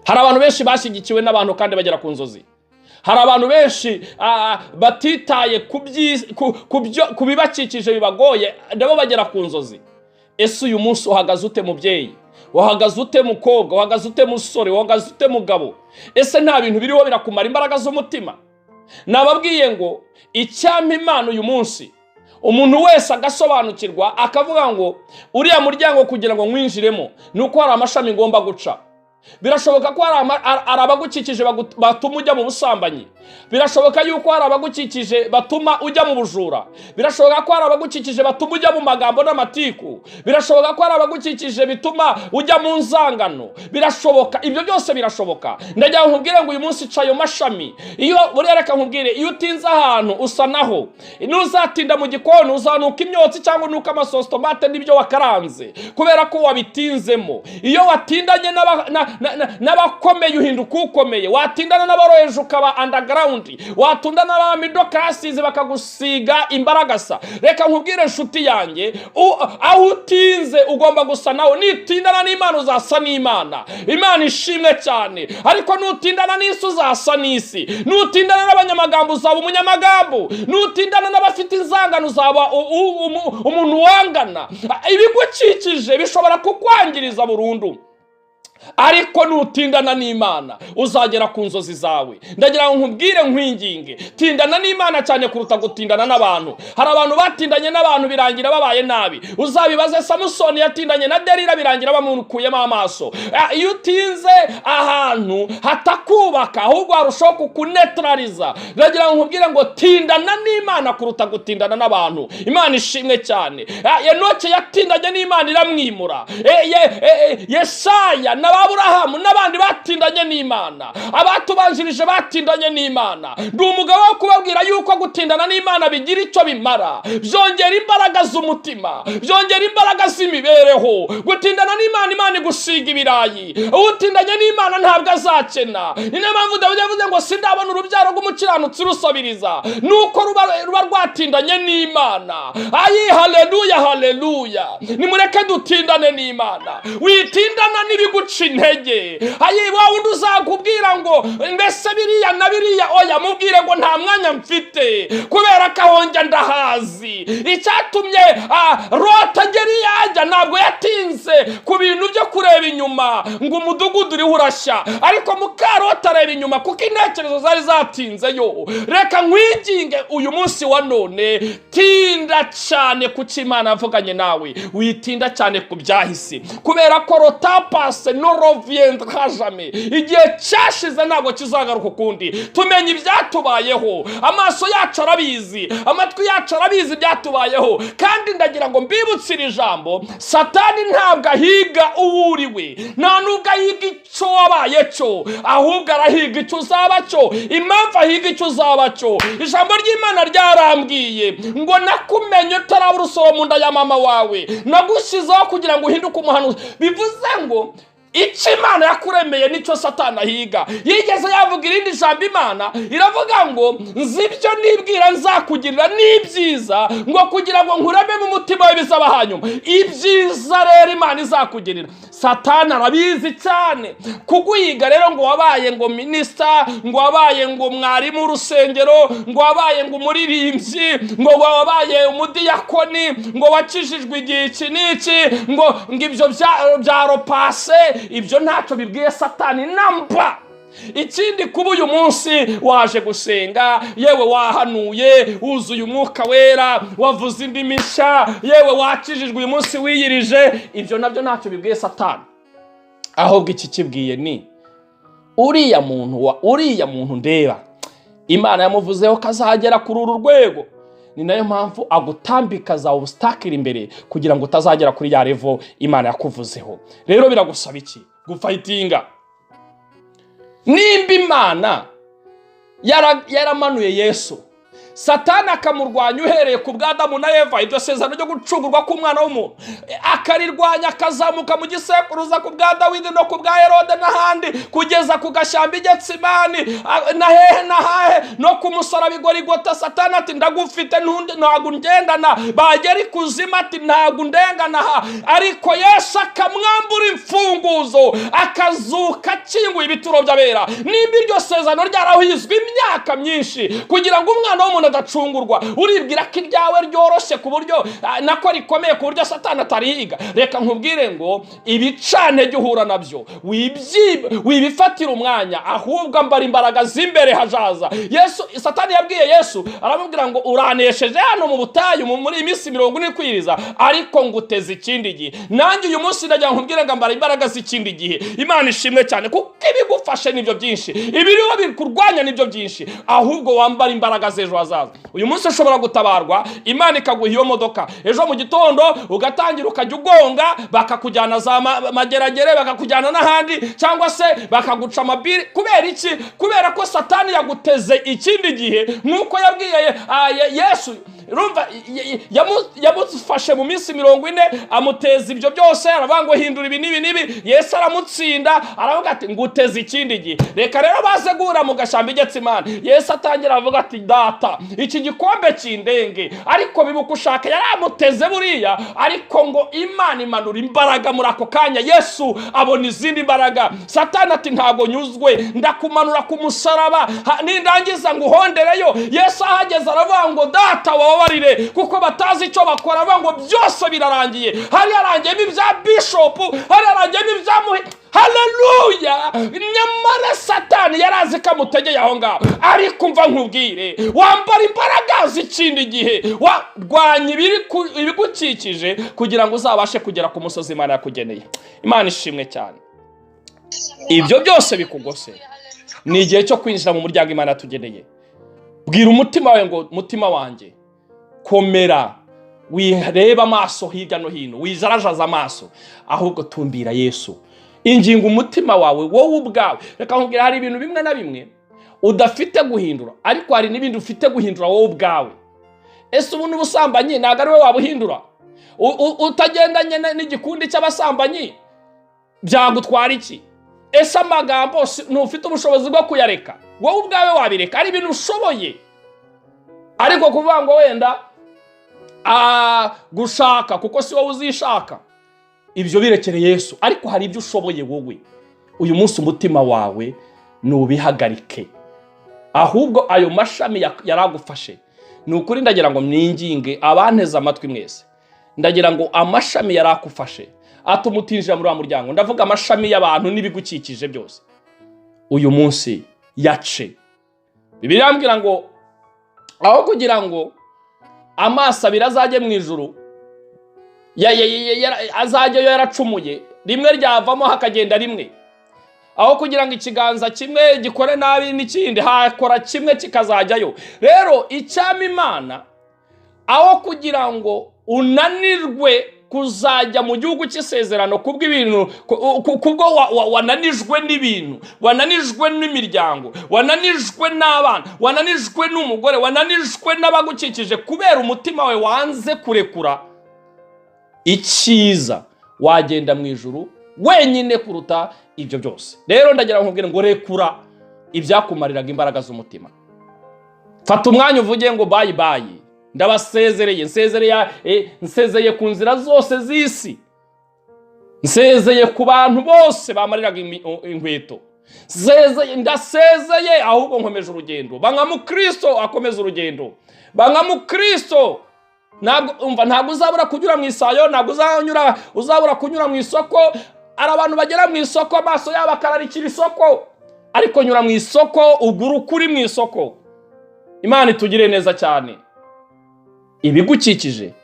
Hari abantu benshi bashyigikiwe n'abantu kandi bagera ku nzozi. Hari abantu benshi batitaye ku bibakikije bibagoye, nabo bagera ku nzozi. Ese uyu munsi uhagaze ute, mubyeyi? Uhagaze ute, mukobwa? Uhagaze ute, musore? Uhagaze ute, mugabo? Ese nta bintu biriho birakumara imbaraga z'umutima? Nababwiye ngo icyampa Imana uyu munsi umuntu wese agasobanukirwa, akavuga ngo uriya muryango kugira ngo nkwinjiremo ni uko hari amashami ngomba guca. Birashoboka ko hari abagukikije batuma ujya mu busambanyi. Birashoboka yuko hari abagukikije batuma ujya mu bujura. Birashoboka ko hari abagukikije batuma ujya mu magambo n'amatiku. Birashoboka ko hari abagukikije bituma ujya mu nzangano. Birashoboka, ibyo byose birashoboka. Ndagira ngo nkubwire ngo uyu munsi ca ayo mashami. Iyo buriya, reka nkubwire, iyo utinze ahantu usa naho. Nuzatinda mu gikoni uzanuka imyotsi cyangwa unuka amasosi tomate n'ibyo wakaranze, kubera ko wabitinzemo. Iyo watindanye n'abakomeye uhinduka ukomeye, watindana n'aboroheje ukaba underground, watindana n'aba middle classes bakagusiga imbaragasa. Reka nkubwire, inshuti yanjye, aho utinze ugomba gusa nawe. Nitindana n'Imana uzasa n'Imana. Imana ishimwe cyane. Ariko nutindana n'isi uzasa n'isi. Nutindana n'abanyamagambo uzaba umunyamagambo. Nutindana n'abafite inzangano uzaba umuntu wangana. Ibigukikije bishobora kukwangiriza burundu, ariko nutindana n'Imana uzagera ku nzozi zawe. Ndagira ngo nkubwire, nkwinginge, tindana n'Imana cyane kuruta gutindana n'abantu. Hari abantu batindanye n'abantu birangira babaye nabi. Uzabibaze Samusoni, yatindanye na Delila birangira bamukuyemo amaso. Iyo utinze ahantu hatakubaka, ahubwo harushaho kukunetraliza. Ndagira ngo nkubwire ngo tindana n'Imana kuruta gutindana n'abantu. Imana ishimwe cyane. Enoke yatindanye n'Imana iramwimura. Yesaya na Aburahamu n'abandi batindanye n'Imana, abatubanjirije batindanye n'Imana. Ndi umugabo wo kubabwira yuko gutindana n'Imana bigira icyo bimara. Byongera imbaraga z'umutima, byongera imbaraga z'imibereho. Gutindana n'Imana, Imana igusiga ibirayi. Utindanye n'Imana ntabwo azakena. Ni nayo mpamvu Dawidi yavuze ngo sindabona urubyaro rw'umukiranutsi rusabiriza, nuko ruba rwatindanye n'Imana. Ayi, haleluya, haleluya! Nimureke dutindane n'Imana. Witindana n'ibiguca intege. Ayi, wa wundi uzakubwira ngo mbese biriya na biriya, oya, mubwire ngo nta mwanya mfite, kubera ko aho njya ndahazi. Icyatumye Loti agera iyo ajya, ntabwo yatinze ku bintu byo kureba inyuma ngo umudugudu uriho urashya, ariko muka Loti areba inyuma kuko intekerezo zari zatinzeyo. Reka nkwinginge uyu munsi wa none, tinda cyane ku cyo Imana yavuganye nawe, witinda cyane ku byahise, kubera ko le temps passé ne reviendra jamais. Igihe cyashize ntabwo kizagaruka ukundi. Tumenya ibyatubayeho, amaso yacu arabizi, amatwi yacu arabizi ibyatubayeho. Kandi ndagira ngo mbibutse iri jambo: Satani ntabwo ahiga uwo uri we, nta nubwo ahiga icyo wabaye cyo, ahubwo arahiga icyo uzaba cyo. Impamvu ahiga icyo uzaba cyo, ijambo ry'Imana ryarambwiye ngo nakumenye utaraba urusoro mu nda ya mama wawe, nagushyizeho kugira ngo uhinduke umuhanuzi. Bivuze ngo icyo Imana yakuremeye nicyo Satani ahiga. Yigeze yavuga irindi jambo, Imana iravuga ngo nzi ibyo nibwira nzakugirira n'ibyiza, ngo kugira ngo nkureme mu mutima we bizaba hanyuma. Ibyiza rero Imana izakugirira, Satani arabizi cyane. Kuguhiga rero ngo wabaye ngo minisita, ngo wabaye ngo mwarimu w'urusengero, ngo wabaye ngo umuririmbyi, ngo wabaye umudiyakoni, ngo wakijijwe igihe iki n'iki, ngo ibyo bya le passé, ibyo ntacyo bibwiye Satani namba. Ikindi, kuba uyu munsi waje gusenga, yewe wahanuye, wuzuye Umwuka Wera, wavuze indimi nshya, yewe wakijijwe uyu munsi, wiyirije, ibyo nabyo ntacyo bibwiye Satani. Ahubwo iki kibwiye ni uriya muntu wa uriya muntu ndeba, Imana yamuvuzeho ko azagera kuri uru rwego. Ni nayo mpamvu agutambika za obstacle imbere kugira ngo utazagera kuri ya level Imana yakuvuzeho. Rero biragusaba iki? Gufightinga. Nimba Imana yaramanuye Yesu, Satani akamurwanya uhereye ku bwa Adamu na Eva, iryo sezerano ryo gucungurwa k'umwana w'umuntu akarirwanya, akazamuka mu gisekuruza ku bwa Dawidi no ku bwa Herode n'ahandi, kugeza ku gashyamba i Getsimani na hehe na hahe, no ku musaraba i Gorigota, Satani ati: "Ndagufite, ntabwo ngendana." Bagera ikuzimu ati: "Ntabwo ndengana aha." Ariko Yesu akamwambura imfunguzo, akazuka akinguye ibituro by'abera. Nimba iryo sezerano ryarahizwe imyaka myinshi kugira ngo umwana w'umuntu adacungurwa, uribwira ko iryawe ryoroshye ku buryo nako rikomeye ku buryo Satani atarihiga? Reka nkubwire ngo ibicantege uhura nabyo wibifatira umwanya, ahubwo ambara imbaraga z'imbere hazaza. Yesu, Satani yabwiye Yesu, aramubwira ngo: "Uranesheje hano mu butayu muri iyi minsi 40 kwiriza, ariko nguteze ikindi gihe." Nanjye uyu munsi ndagira ngo nkubwire ngo ambara imbaraga z'ikindi gihe. Imana ishimwe cyane, kuko ibigufashe nibyo byinshi, ibiriho bikurwanya nibyo byinshi, ahubwo wambara imbaraga z'ejo hazaza. Uyu munsi ushobora gutabarwa, Imana ikaguha iyo modoka, ejo mu gitondo ugatangira ukajya ugonga, bakakujyana za Mageragere, bakakujyana n'ahandi, cyangwa se bakaguca amabiri. Kubera iki? Kubera ko Satani yaguteze ikindi gihe, nk'uko yabwiye Yesu. Urumva, yamufashe mu minsi 40, amuteza ibyo byose, aravuga ngo: "Hindura ibi n'ibi n'ibi." Yesu aramutsinda, aravuga ati: "Nguteze ikindi gihe." Reka rero baze guhura mu gashyamba i Getsimani, Yesu atangira avuga ati: "Data, iki gikombe kindenge, ariko bibuka ushaka." Yari amuteze buriya, ariko ngo Imana imanura imbaraga muri ako kanya, Yesu abona izindi mbaraga. Satani ati: "Ntabwo nyuzwe, ndakumanura ku musaraba, nindangiza nguhondereyo." Yesu ahageze aravuga ngo: "Data, wababarire kuko batazi icyo bakora." Avuga ngo: "Byose birarangiye." Hari harangiyemo ibya bishopu, hari harangiyemo ibya muhi. Haleluya! Nyamara Satani yari azi ko amutegeye aho ngaho. Ariko umva nkubwire, wambara imbaraga z'ikindi gihe, warwanya ibigukikije kugira ngo uzabashe kugera ku musozi Imana yakugeneye. Imana ishimwe cyane. Ibyo byose bikugose, ni igihe cyo kwinjira mu muryango Imana yatugeneye. Bwira umutima wawe ngo: "Mutima wanjye, komera, wirebe amaso hirya no hino, wijarajaza amaso, ahubwo tumbira Yesu." Ingingo umutima wawe wowe ubwawe. Reka nkubwira, hari ibintu bimwe na bimwe udafite guhindura, ariko hari n'ibindi ufite guhindura wowe ubwawe. Ese ubu n'ubusambanyi ntabwo ari wowe wabuhindura? Utagendanye n'igikundi cy'abasambanyi byagutwara iki? Ese amagambo ntufite ubushobozi bwo kuyareka? Wowe ubwawe wabireka. Ari ibintu ushoboye. Ariko kuvuga ngo wenda gushaka, kuko si wowe uzishaka, ibyo birekere Yesu. Ariko hari ibyo ushoboye wowe. Uyu munsi umutima wawe nubihagarike, ahubwo ayo mashami yaragufashe. Ni ukuri, ndagira ngo mwinginge abanteze amatwi mwese, ndagira ngo amashami yarakufashe atuma utinjira muri wa muryango, ndavuga amashami y'abantu n'ibigukikije byose, uyu munsi yace. Bibiliya irambwira ngo aho kugira ngo amaso abiri azajye mu ijuru, azajyayo yaracumuye, rimwe ryavamo hakagenda rimwe. Aho kugira ngo ikiganza kimwe gikore nabi n'ikindi, hakora kimwe kikazajyayo. Rero icyama Imana, aho kugira ngo unanirwe kuzajya mu gihugu cy'isezerano kubw'ibintu, kubwo wananijwe n'ibintu, wananijwe n'imiryango, wananijwe n'abana, wananijwe n'umugore, wananijwe n'abagukikije, kubera umutima wawe wanze kurekura icyiza, wagenda mu ijuru wenyine kuruta ibyo byose. Rero ndagira ngo nkubwire ngo rekura ibyakumariraga imbaraga z'umutima. Fata umwanya uvuge ngo: "Bye bye, ndabasezereye, nsezereye, nsezeye ku nzira zose z'isi, nsezeye ku bantu bose bamariraga inkweto, nsezeye, ndasezeye, ahubwo nkomeje urugendo." Ba mukristo akomeza urugendo, ba mukristo. Ntabwo, umva, ntabwo uzabura kunyura mu isayo, ntabwo uzabura kunyura mu isoko. Hari abantu bagera mu isoko, amaso yabo akararikira isoko. Ariko nyura mu isoko, ugura ukuri mu isoko. Imana itugire neza cyane. Ibigukikije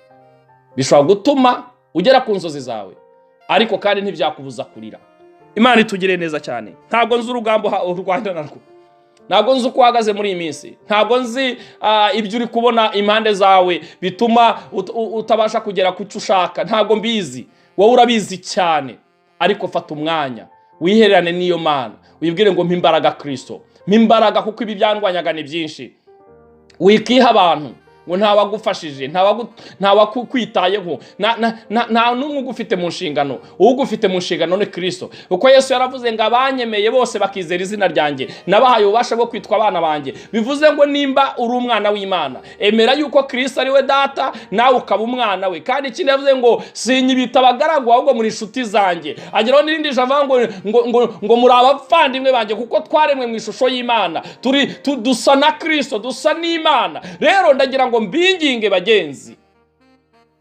bishobora gutuma ugera ku nzozi zawe, ariko kandi ntibyakubuza kurira. Imana itugire neza cyane. Ntabwo nzi urugamba urwanda narwo, ntabwo nzi uko uhagaze muri iyi minsi, ntabwo nzi ibyo uri kubona impande zawe bituma utabasha kugera ku cyo ushaka. Ntabwo mbizi, wowe urabizi cyane. Ariko fata umwanya wihererane n'iyo Mana, wibwire ngo: "Mpa imbaraga, Kirisito, mpa imbaraga, kuko ibi byandwanyaga ni byinshi." Wikiha abantu ngo ntawagufashije, ntawakwitayeho, nta n'umwe ugufite mu nshingano. Ugufite mu nshingano ni Kirisito, kuko Yesu yaravuze ngo: "Abanyemeye bose bakizera izina ryanjye, nabahaye ububasha bwo kwitwa abana banjye." Bivuze ngo nimba uri umwana w'Imana, emera yuko Kirisito ari we Data, nawe ukaba umwana we. Kandi ikindi yavuze ngo: "Sinyibita abagaragu, ahubwo muri inshuti zanjye." Ageraho n'irindi jambo avuga ngo muri abavandimwe banjye, kuko twaremwe mu ishusho y'Imana, turi dusa na Kirisito, dusa n'Imana. Rero ndagira ngo mbinginge bagenzi,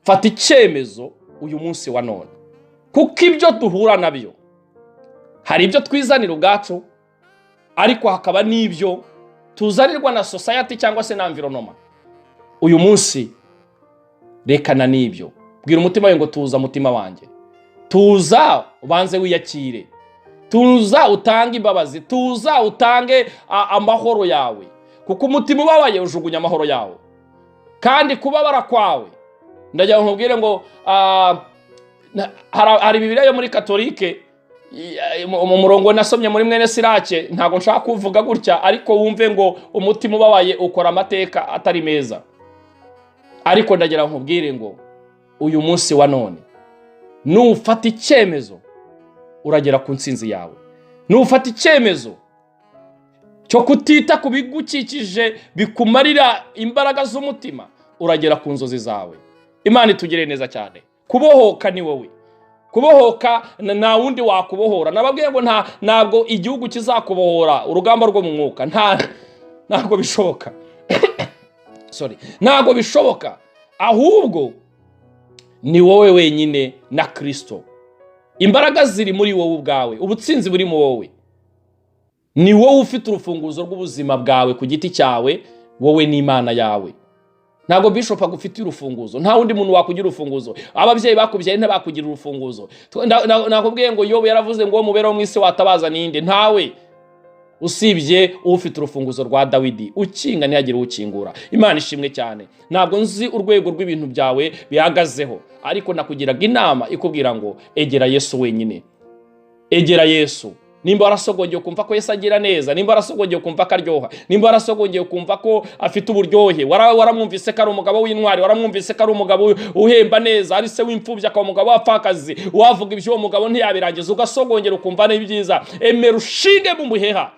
fata icyemezo uyu munsi wa none, kuko ibyo duhura nabyo hari ibyo twizanira ubwacu, ariko hakaba n'ibyo tuzanirwa na society cyangwa se na environment. Uyu munsi rekana n'ibyo, bwira umutima wawe ngo: "Tuza, mutima wanjye, tuza, ubanze wiyakire, tuza utange imbabazi, tuza utange amahoro yawe," kuko umutima ubabaye ujugunya amahoro yawe. Kandi kubabara kwawe, ndagira ngo nkubwire ngo hari Bibiliya yo muri Katolike, mu murongo nasomye muri Mwene Sirake, ntabwo nshaka kuvuga gutya, ariko wumve ngo umutima ubabaye ukora amateka atari meza. Ariko ndagira ngo nkubwire ngo uyu munsi wa none nufata icyemezo uragera ku ntsinzi yawe. Nufata icyemezo cyo kutita ku bigukikije bikumarira imbaraga z'umutima, uragera ku nzozi zawe. Imana itugire neza cyane. Kubohoka ni wowe kubohoka, nta wundi wakubohora. Nababwiye ngo ntabwo igihugu kizakubohora. Urugamba rwo mu mwuka ntabwo bishoboka, sorry, ntabwo bishoboka. Ahubwo ni wowe wenyine na Kirisito. Imbaraga ziri muri wowe ubwawe, ubutsinzi buri mu wowe. Ni wowe ufite urufunguzo rw'ubuzima bwawe ku giti cyawe, wowe n'Imana yawe. Ntabwo bishop agufitiye urufunguzo, nta wundi muntu wakugira urufunguzo. Ababyeyi bakubyaye ntibakugira urufunguzo. Nakubwiye ngo Yobu yaravuze ngo: "Mubereho mu isi watabaza ninde?" Ntawe usibye ufite urufunguzo rwa Dawidi, ukinga ntihagire ukingura. Imana ishimwe cyane. Ntabwo nzi urwego rw'ibintu byawe bihagazeho, ariko nakugiraga inama ikubwira ngo egera Yesu wenyine, egera Yesu. Nimba warasogongeye ukumva ko Yesu agira neza, nimba warasogongeye ukumva ko aryoha, nimba warasogongeye ukumva ko afite uburyohe, waramwumvise ko ari umugabo w'intwari, waramwumvise ko ari umugabo uhemba neza, ari se w'imfubyi, akaba umugabo w'abapfakazi, wavuga iby'uwo mugabo ntiyabirangiza, ugasogongera ukumva ni byiza, emera ushinge mu muheha.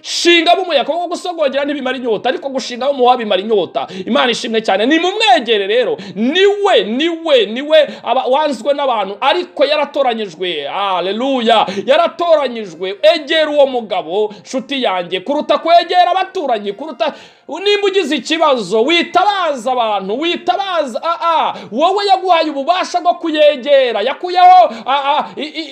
Shinga mu muyaga, kuko gusogongera ntibimara inyota, ariko gushinga mu muheha bimara inyota. Imana ishimwe cyane. Ni mumwegere rero, niwe niwe niwe aba wanzwe n'abantu, ariko yaratoranyijwe. Aleluya, yaratoranyijwe. Egera uwo mugabo, nshuti yanjye, kuruta kwegera abaturanyi, kuruta nimba ugize ikibazo witabaza abantu, witabaza wowe yaguhaye ububasha bwo kuyegera. Yakuyeho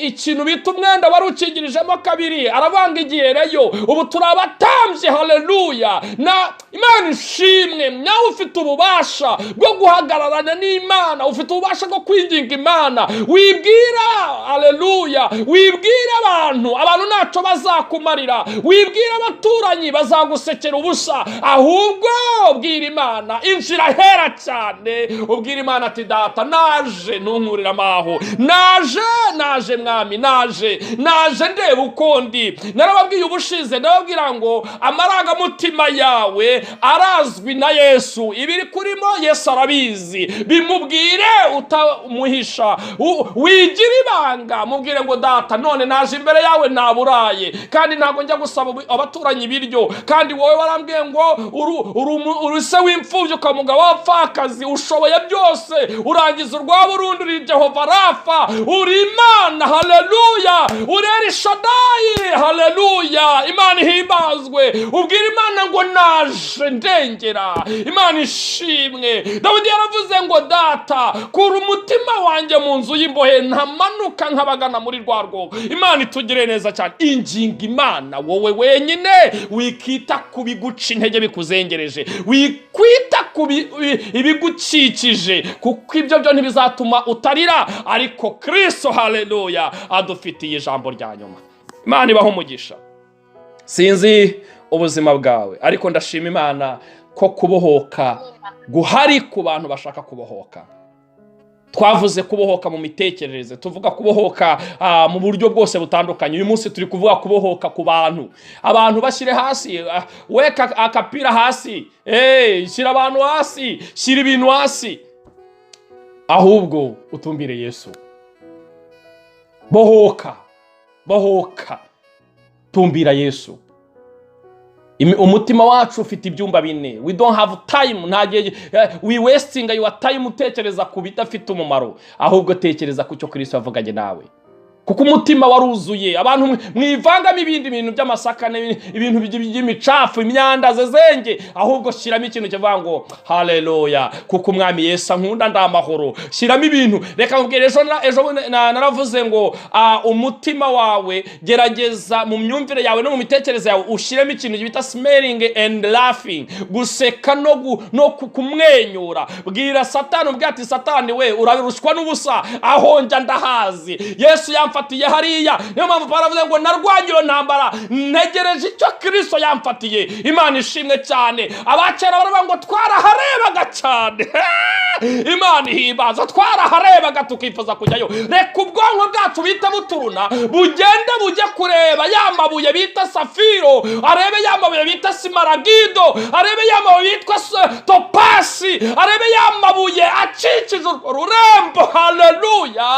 ikintu bita umwenda wari ukingirijemo kabiri, aravanga igihe reyo ubu turi abatambyi. Haleluya, na Imana ishimwe. Nawe ufite ububasha bwo guhagararana n'Imana, ufite ububasha bwo kwinginga Imana. Wibwira, haleluya, wibwira abantu, abantu ntacyo bazakumarira. Wibwira abaturanyi, bazagusekera ubusa. Ahubwo bwira Imana, injira ahera cyane, ubwira Imana ati: "Data, naje, ntunkurire amaho, naje, naje Mwami, naje, naje ndeba uko ndi." Narababwiye ubushize, ndababwira ngo amarangamutima yawe arazwi na Yesu. Ibiri kurimo Yesu arabizi. Bimubwire utamuhisha, wigira ibanga. Mubwire ngo: "Data, none naje imbere yawe, naburaye, kandi ntabwo njya gusaba abaturanyi ibiryo, kandi wowe warambwiye ngo Uri se w'imfubyi, ukaba umugabo w'abapfakazi. Ushoboye byose, urangiza urwa burundu. Uri Jehova Rafa, uri Imana, haleluya. Uri Elishadayi, haleluya. Imana ihimbazwe. Ubwira Imana ngo naje ndengera. Imana ishimwe. Dawidi yaravuze ngo: "Data, kura umutima wanjye mu nzu y'imbohe, ntamanuka nk'abagana muri rwa rwobo." Imana itugire neza cyane. Inginga Imana wowe wenyine, wikita ku biguca intege bikuzengereje, wikwita ku ibigukikije, kuko ibyo byo ntibizatuma utarira. Ariko Kristo, haleluya, adufitiye ijambo rya nyuma. Imana ibaho umugisha. Sinzi ubuzima bwawe, ariko ndashima Imana ko kubohoka guhari ku bantu bashaka kubohoka. Twavuze kubohoka mu mitekerereze, tuvuga kubohoka mu buryo bwose butandukanye. Uyu munsi turi kuvuga kubohoka ku bantu. Abantu bashyire hasi, weka akapira hasi, shyira abantu hasi, shyira ibintu hasi, ahubwo utumbire Yesu. Bohoka, bohoka, tumbira Yesu. Umutima wacu ufite ibyumba bine. We don't have time. Nta gihe we wasting your time utekereza ku bidafite umumaro. Ahubwo tekereza ku cyo Kristo yavuganye nawe, kuko umutima waruzuye. Abantu mwivangamo ibindi bintu by'amasaka ibintu by'imicafu, imyanda zezenge. Ahubwo shyiramo ikintu kivuga ngo haleluya, kuko Umwami Yesu ankunda, ndamahoro. Shyiramo ibintu. Reka nkubwire, ejo bundi naravuze ngo umutima wawe, gerageza mu myumvire yawe no mu mitekerereze yawe ushyiremo ikintu bita smiling and laughing, guseka no kumwenyura. Bwira Satani, ubwira ati: "Satani we, urarushywa n'ubusa, aho njya ndahazi. Yesu yamfatiye hariya." Niyo mpamvu Pawulo avuze ngo: "Narwanye iyo ntambara, ntegereje icyo Kirisito yamfatiye." Imana ishimwe cyane. Abakera baravuga ngo twaraharebaga cyane. Imana ihimbaza. Twaraharebaga tukifuza kujyayo. Reka ubwonko bwacu bita buturuna, bugende bujye kureba ya mabuye bita safiro, arebe ya mabuye bita simaragido, arebe ya mabuye yitwa topasi, arebe ya mabuye akikije urwo rurembo. Haleluya,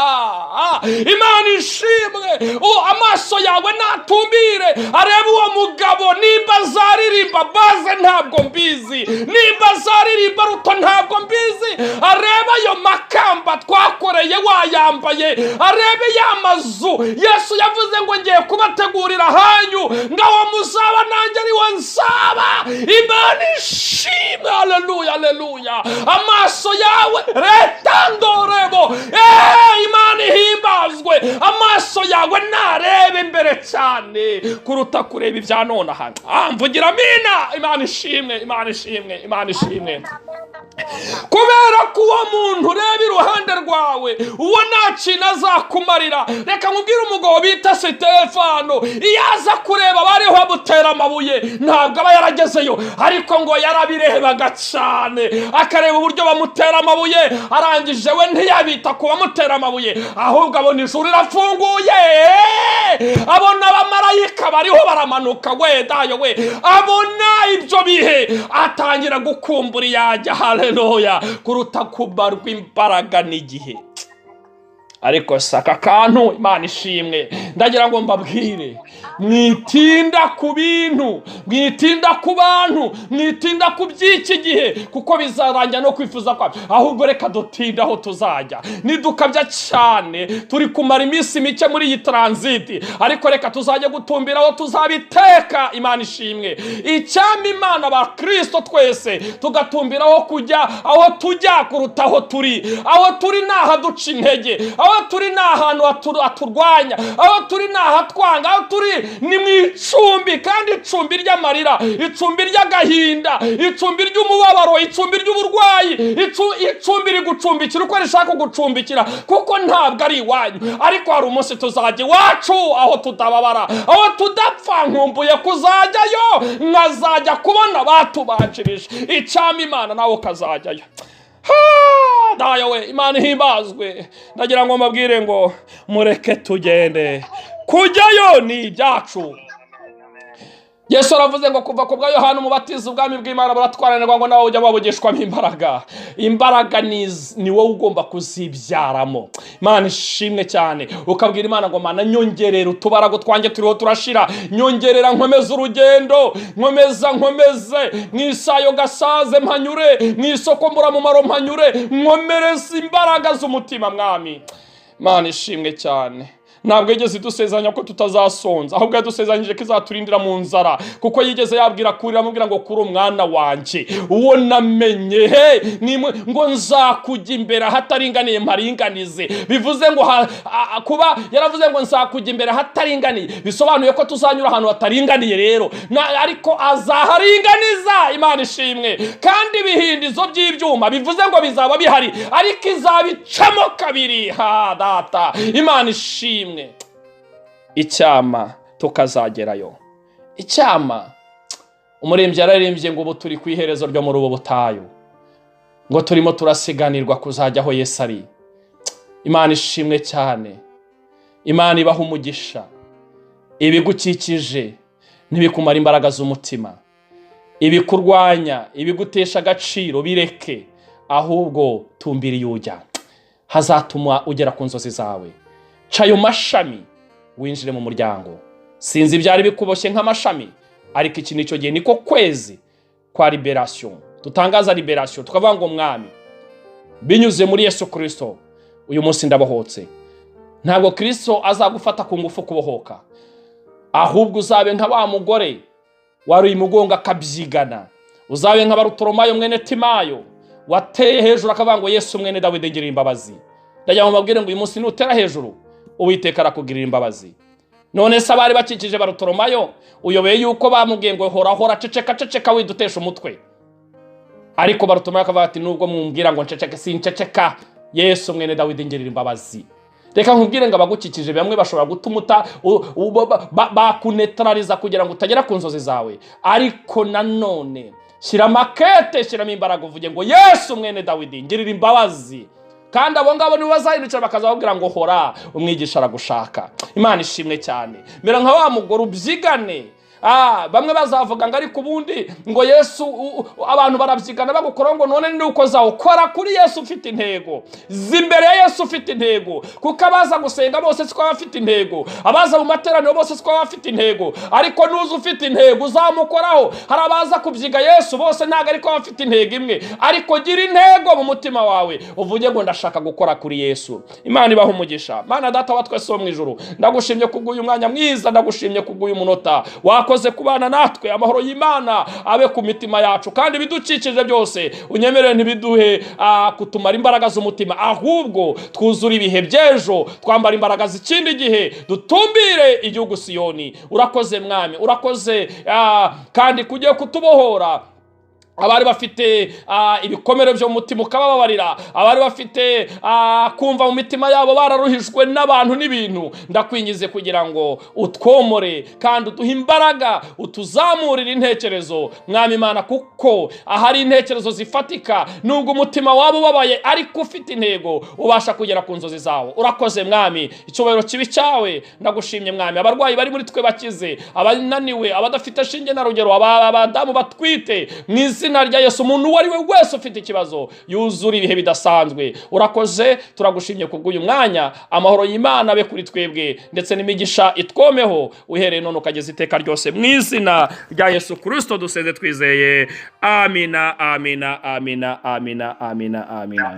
Imana ishimwe. Amaso yawe natumbire arebe uwo mugabo. Nimba azaririmba bass, ntabwo mbizi. Nimba azaririmba alto, ntabwo mbizi. Arebe ayo makamba twakoreye wayambaye, arebe ya mazu Yesu yavuze ngo: "Ngiye kubategurira ahanyu, ngaho muzaba nanjye ariwo nzaba." Imana ishimwe. Haleluya, haleluya. Amaso yawe retandorebo. Imana ihimbazwe. Amaso yawe narebe imbere cyane kuruta kureba ibya nonaha. Mvugira amina. Imana ishimwe, Imana ishimwe, Imana ishimwe. Kubera ko uwo muntu ureba iruhande rwawe, uwo nta kintu azakumarira. Reka nkubwire, umugabo bita Sitefano, iyo aza kureba bariho bamutera amabuye, ntabwo aba yaragezeyo. Ariko ngo yarabirebaga cyane, akareba uburyo bamutera amabuye. Arangije we ntiyabita ku bamutera amabuye, ahubwo abona ijuru rirafunguye, abona abamarayika bariho baramanuka. We dayo we, abona ibyo bihe, atangira gukumbura iyajya, haleluya, kuruta kubarwa imbaraga n'igihe. Ariko si aka kantu. Imana ishimwe. Ndagira ngo mbabwire: mwitinda ku bintu, mwitinda ku bantu, mwitinda ku by'iki gihe, kuko bizarangira no kwifuza kwabyo. Ahubwo reka dutinde aho tuzajya. Nidukabya cyane, turi kumara iminsi mike muri iyi transit, ariko reka tuzajya gutumbira aho tuzabiteka. Imana ishimwe. Icyampa Imana ba Kirisito twese tugatumbira aho kujya, aho tujya, kuruta aho turi. Aho turi ni ahaduca intege, aho turi ni ahantu haturwanya, aho turi ni ahatwanga, aho turi ni mu icumbi, kandi icumbi ry'amarira, icumbi ry'agahinda, icumbi ry'umubabaro, icumbi ry'uburwayi, icumbi rigucumbikira uko rishaka kugucumbikira, kuko ntabwo ari iwanyu. Ariko hari umunsi tuzajya iwacu, aho tutababara, aho tudapfa. Nkumbuye kuzajyayo, nkazajya kubona batubanjirije. Icyampa Imana nawe ukazajyayo. Ha, dayo we, Imana ihimbazwe. Ndagira ngo mbabwire ngo mureke tugende, kujyayo ni ibyacu. Yesu aravuze ngo kuva ku bwa Yohana Umubatiza, ubwami bw'Imana buratwaranirwa, ngo nawe ujya wabugishwamo imbaraga. Imbaraga ni wowe ugomba kuzibyaramo. Imana ishimwe cyane. Ukabwira Imana ngo: "Mana, nyongerera utubarago twanjye, turiho turashira. Nyongerera, nkomeze urugendo, nkomeza, nkomeze mu isayo gasaze mpanyure, mu isoko mburamumaro mpanyure, nkomereze imbaraga z'umutima, Mwami." Imana ishimwe cyane. Ntabwo yigeze idusezeranya ko tutazasonza, ahubwo yadusezeranyije ko izaturindira mu nzara, kuko yigeze yabwira kurira, amubwira ngo: "Kuri umwana wanjye uwo namenye he ngo nzakujya imbere ahataringaniye mparinganize." Bivuze ngo kuba yaravuze ngo nzakujya imbere ahataringaniye, bisobanuye ko tuzanyura ahantu hataringaniye rero, ariko azaharinganiza. Imana ishimwe. Kandi ibihindizo by'ibyuma, bivuze ngo bizaba bihari, ariko izabicamo kabiri. Ha Data, Imana ishimwe. Icyama tukazagerayo. Icyama, umuririmbyi yararirimbye ngo ubu turi ku iherezo ryo muri ubu butayu, ngo turimo turasiganirwa kuzajya aho Yesu ari. Imana ishimwe cyane. Imana ibaha umugisha. Ibigukikije ntibikumara imbaraga z'umutima, ibikurwanya, ibigutesha agaciro bireke, ahubwo tumbira iyo ujya, hazatuma ugera ku nzozi zawe. Ca ayo mashami, winjire mu muryango. Sinzi ibyari bikuboshye nk'amashami, ariko iki nicyo gihe, niko kwezi kwa libération. Dutangaza libération, tukavuga ngo: "Mwami, binyuze muri Yesu Kirisito, uyu munsi ndabohotse." Ntabwo Kirisito azagufata ku ngufu kubohoka, ahubwo uzabe nka wa mugore wari umugongo akabyigana, uzabe nka Barutoromayo mwene Timayo wateye hejuru akavuga ngo: "Yesu mwene Dawidi, ngirira imbabazi." Ndagira ngo mbabwire ngo uyu munsi nutera hejuru, Uwiteka arakugirira imbabazi. None se abari bakikije Barutoromayo, uyobeye yuko bamubwiye ngo: "Hora, hora, ceceka, ceceka, widutesha umutwe"? Ariko Barutoromayo akavuga ati: "Nubwo mwumbwira ngo nceceke, sinceceka. Yesu mwene Dawidi, ngirira imbabazi." Reka nkubwire ngo abagukikije bamwe bashobora gutuma uta bakunetarariza kugira ngo utagera ku nzozi zawe, ariko nanone shyira makete, shyiramo imbaraga, uvuge ngo: "Yesu mwene Dawidi, ngirira imbabazi." Kandi abo ngabo nibo bazahindukira bakaza bakubwira ngo: "Hora, umwigisha aragushaka." Imana ishimwe cyane. Mera nka wa mugore, ubyigane. Bamwe bazavuga ngo: "Ariko ubundi ngo Yesu, abantu barabyigana bagukora, ngo none ni uko zawukora." Kuri Yesu ufite intego, imbere ya Yesu ufite intego, kuko abaza gusenga bose siko baba bafite intego, abaza mu materaniro bose siko baba bafite intego, ariko nuza ufite intego uzamukoraho. Hari abaza kubyiga Yesu bose, ntabwo ariko baba bafite intego imwe, ariko gira intego mu mutima wawe, uvuge ngo: "Ndashaka gukora kuri Yesu." Imana ibaha umugisha. Mana Data wa twese wo mu ijuru, ndagushimye kubw'uyu mwanya mwiza, ndagushimye kubw'uyu munota wakoze kubana natwe. Amahoro y'Imana abe ku mitima yacu, kandi ibidukikije byose unyemerere ntibiduhe kutumara imbaraga z'umutima, ahubwo twuzure ibihe by'ejo, twambara imbaraga z'ikindi gihe, dutumbire igihugu Siyoni. Urakoze Mwami, urakoze, kandi kugiye kutubohora. Abari bafite ibikomere byo mu mutima ukabababarira, abari bafite kumva mu mitima yabo bararuhijwe n'abantu n'ibintu, ndakwingize kugira ngo utwomore kandi uduhe imbaraga, utuzamurire intekerezo, Mwami Imana, kuko ahari intekerezo zifatika, nubwo umutima waba ubabaye ariko ufite intego, ubasha kugera ku nzozi zawo. Urakoze Mwami, icyubahiro kibi cyawe. Ndagushimye Mwami. Abarwayi bari muri twe bakize, abananiwe, abadafite shinge na rugero, abadamu batwite, mu izina rya Yesu, umuntu uwo ari we wese ufite ikibazo yuzura ibihe bidasanzwe. Urakoze, turagushimye kubw'uyu mwanya. Amahoro y'Imana abe kuri twebwe, ndetse n'imigisha itwomeho uhereye none ukageza iteka ryose. Mu izina rya Yesu Kirisito dusenze twizeye. Amina, amina, amina, amina, amina, amina.